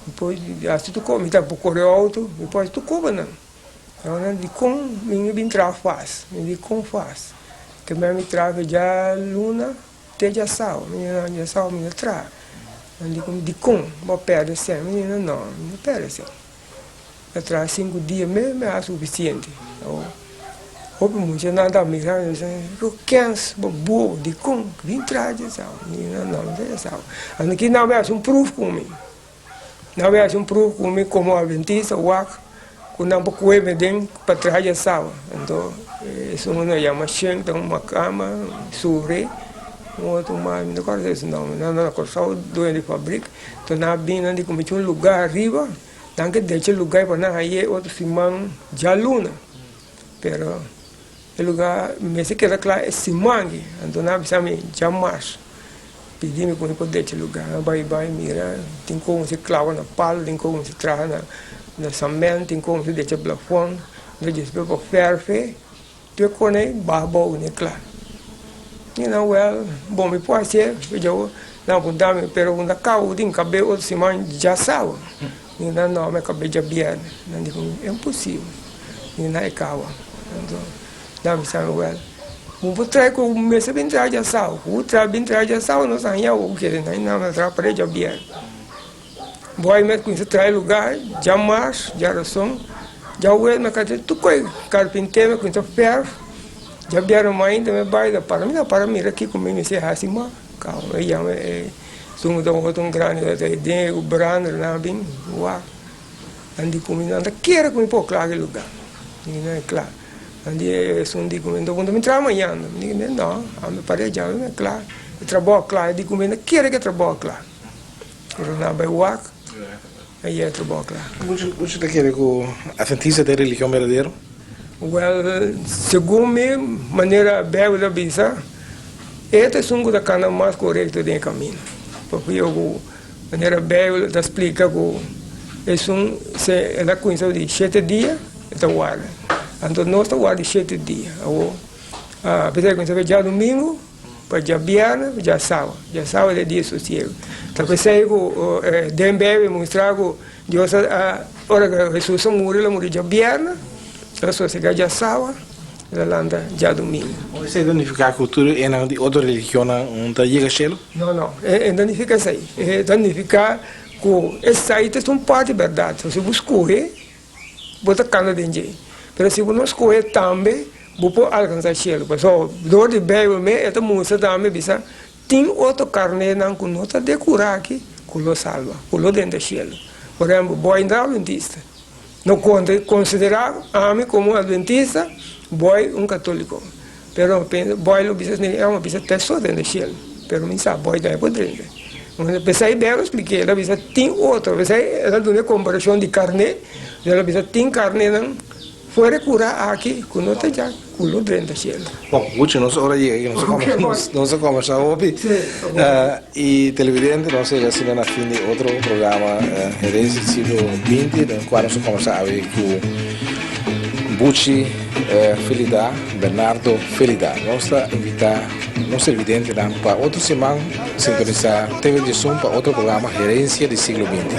mi por haci tur cosa, mi ta por core auto, mi por haci tur cosa pa nan. Nan di con mi no bin traha fas, mi di con fas? Ke mi traha djaluna te djasao, mi di no djasao mi no traha, nan di dicon bo a perde cen? Mi di no no mi no perde cen. Ta traha sinku dia mes me a sufisiente. Hopi muchanan ta mira mi bisa ku kens bo bobo dikon bin traha djesao? Mi di no no mi ta djesao. Anto ki nan bai hasi un pruf ku mi. Nan bai hasi un pruf ku mi komo adventista wak ku nan por kohe mi den pa traha djesao. Anto esun ku nan yama shen ta un makamba suri. Un otro mas, mi no kòrda su nòmber. Nan na Kòrsou, doño di fabrik. Enton nan a bini, nan di ku mi tin un lugá ariba, nan ke decha e lugá ei pa nan hañ'é otro siman djaluna. Pero e lugá mester keda kla e siman aki. Anto nan a bisa mi djamars, pidi mi ku mi por decha e lugá. Mi a bai bai mira, tin kon si klaba na palu, tin kon si traha na samènt, tin kon si decha blafòn, mi a djis pa fèrf'é. Tur kone baha bou ne kla. Mi nan wèl, bon mi por hasié, yo nan punta mi, pero unda kaba tin kab'é otro siman djasawa? Mi nan no, mi kab'é djabièrnè. Nan di ku mi, imposibel. Mi nan e kaba. Anto nan bisa mi, wèl, bo por traha ku mester bin traha djasawa, ku bo traha bin traha djasawa nos a haña bo kere. Nan nan a traha par'é djabièrnè. Boy met kuminsá traha e lugá djamars, djarason, djawe mi a keda tur koi karpinté mi a kuminsá fèrf, djabièrnè mainta mi a bai ta para mi ta para mira kiko mi mester hasi mas kaba mi a yama e esun ku ta un otro grandi ku ta den ku brander nan a bin wak nan di ku mi nan ta kere ku mi por kla e lugá mi di nan e kla nan di esun di ku mi no mi traha mañana mi di no ami par'e djawe mi a kla e trabou a kla e di ku mi no kere ku e trabou a kla. Ora nan bai wak, a yega trabou kla. Muchu ta kere ku Atventista ta e religion berdadero? Wèl, segun mi, manera Beibel ta bisa, e ta esun ku ta kana mas korekto den e kaminda. Pasobra ku manera Beibel ta splika ku esun se el a kuminsá di shete dia, e ta warda. Anto nos ta warda di shete dia. Awor, apesar di kuminsá djadumingu. Pa djabièrnè pa djasawa. Djasawa ta e dia di sosiegu. Ta p'esei ku den Beibel mustra ku Dios a ora ku Hesus a muri el a muri djabièrnè, el a sosegá djasawa, el a lanta djadumingu. Esei ta nifiká ku tur enan di otro religionnan no ta yega shelu? No, no, e no ta nifiká esei. E ta nifiká ku esei ta un parti bèrdat. Si bo skohe. Bo ta kanda den dje. Pero si bo no skohe tambe, bo por alkansá shelu. Pasobra dor di Beibel mes e ta mustra tambe bisa, tin otro karnénan ku no ta dekurá aki ku lo salba, ku lo drenta shelu. Por ehèmpel, bo a entra atventista. No konta konsiderá ami komo un atventista, bo a un katóliko. Pero bo lo bisa, mi bisa te so drenta shelu. Pero mi sa bo tambe por drenta. P'esei Beibel splik'é, el a bisa tin otro. P'esei el a duna e komparashon di karné. El a bisa tin karnénan fuera e kurá aki ku no ta dja ku lo drenta shelu. Bon, muchu nos ora yega aki, nos a kombersá hopi. I televidente, nos a yega asina na fin di otro programa Herencia di Siglo Binti, den kua nos a kombersá awe ku Buchi Felida, Bernardo Felida. Nos ta invitá nos televidentenan pa otro siman sintonisá TV Diesun pa otro programa Herencia di Siglo Binti.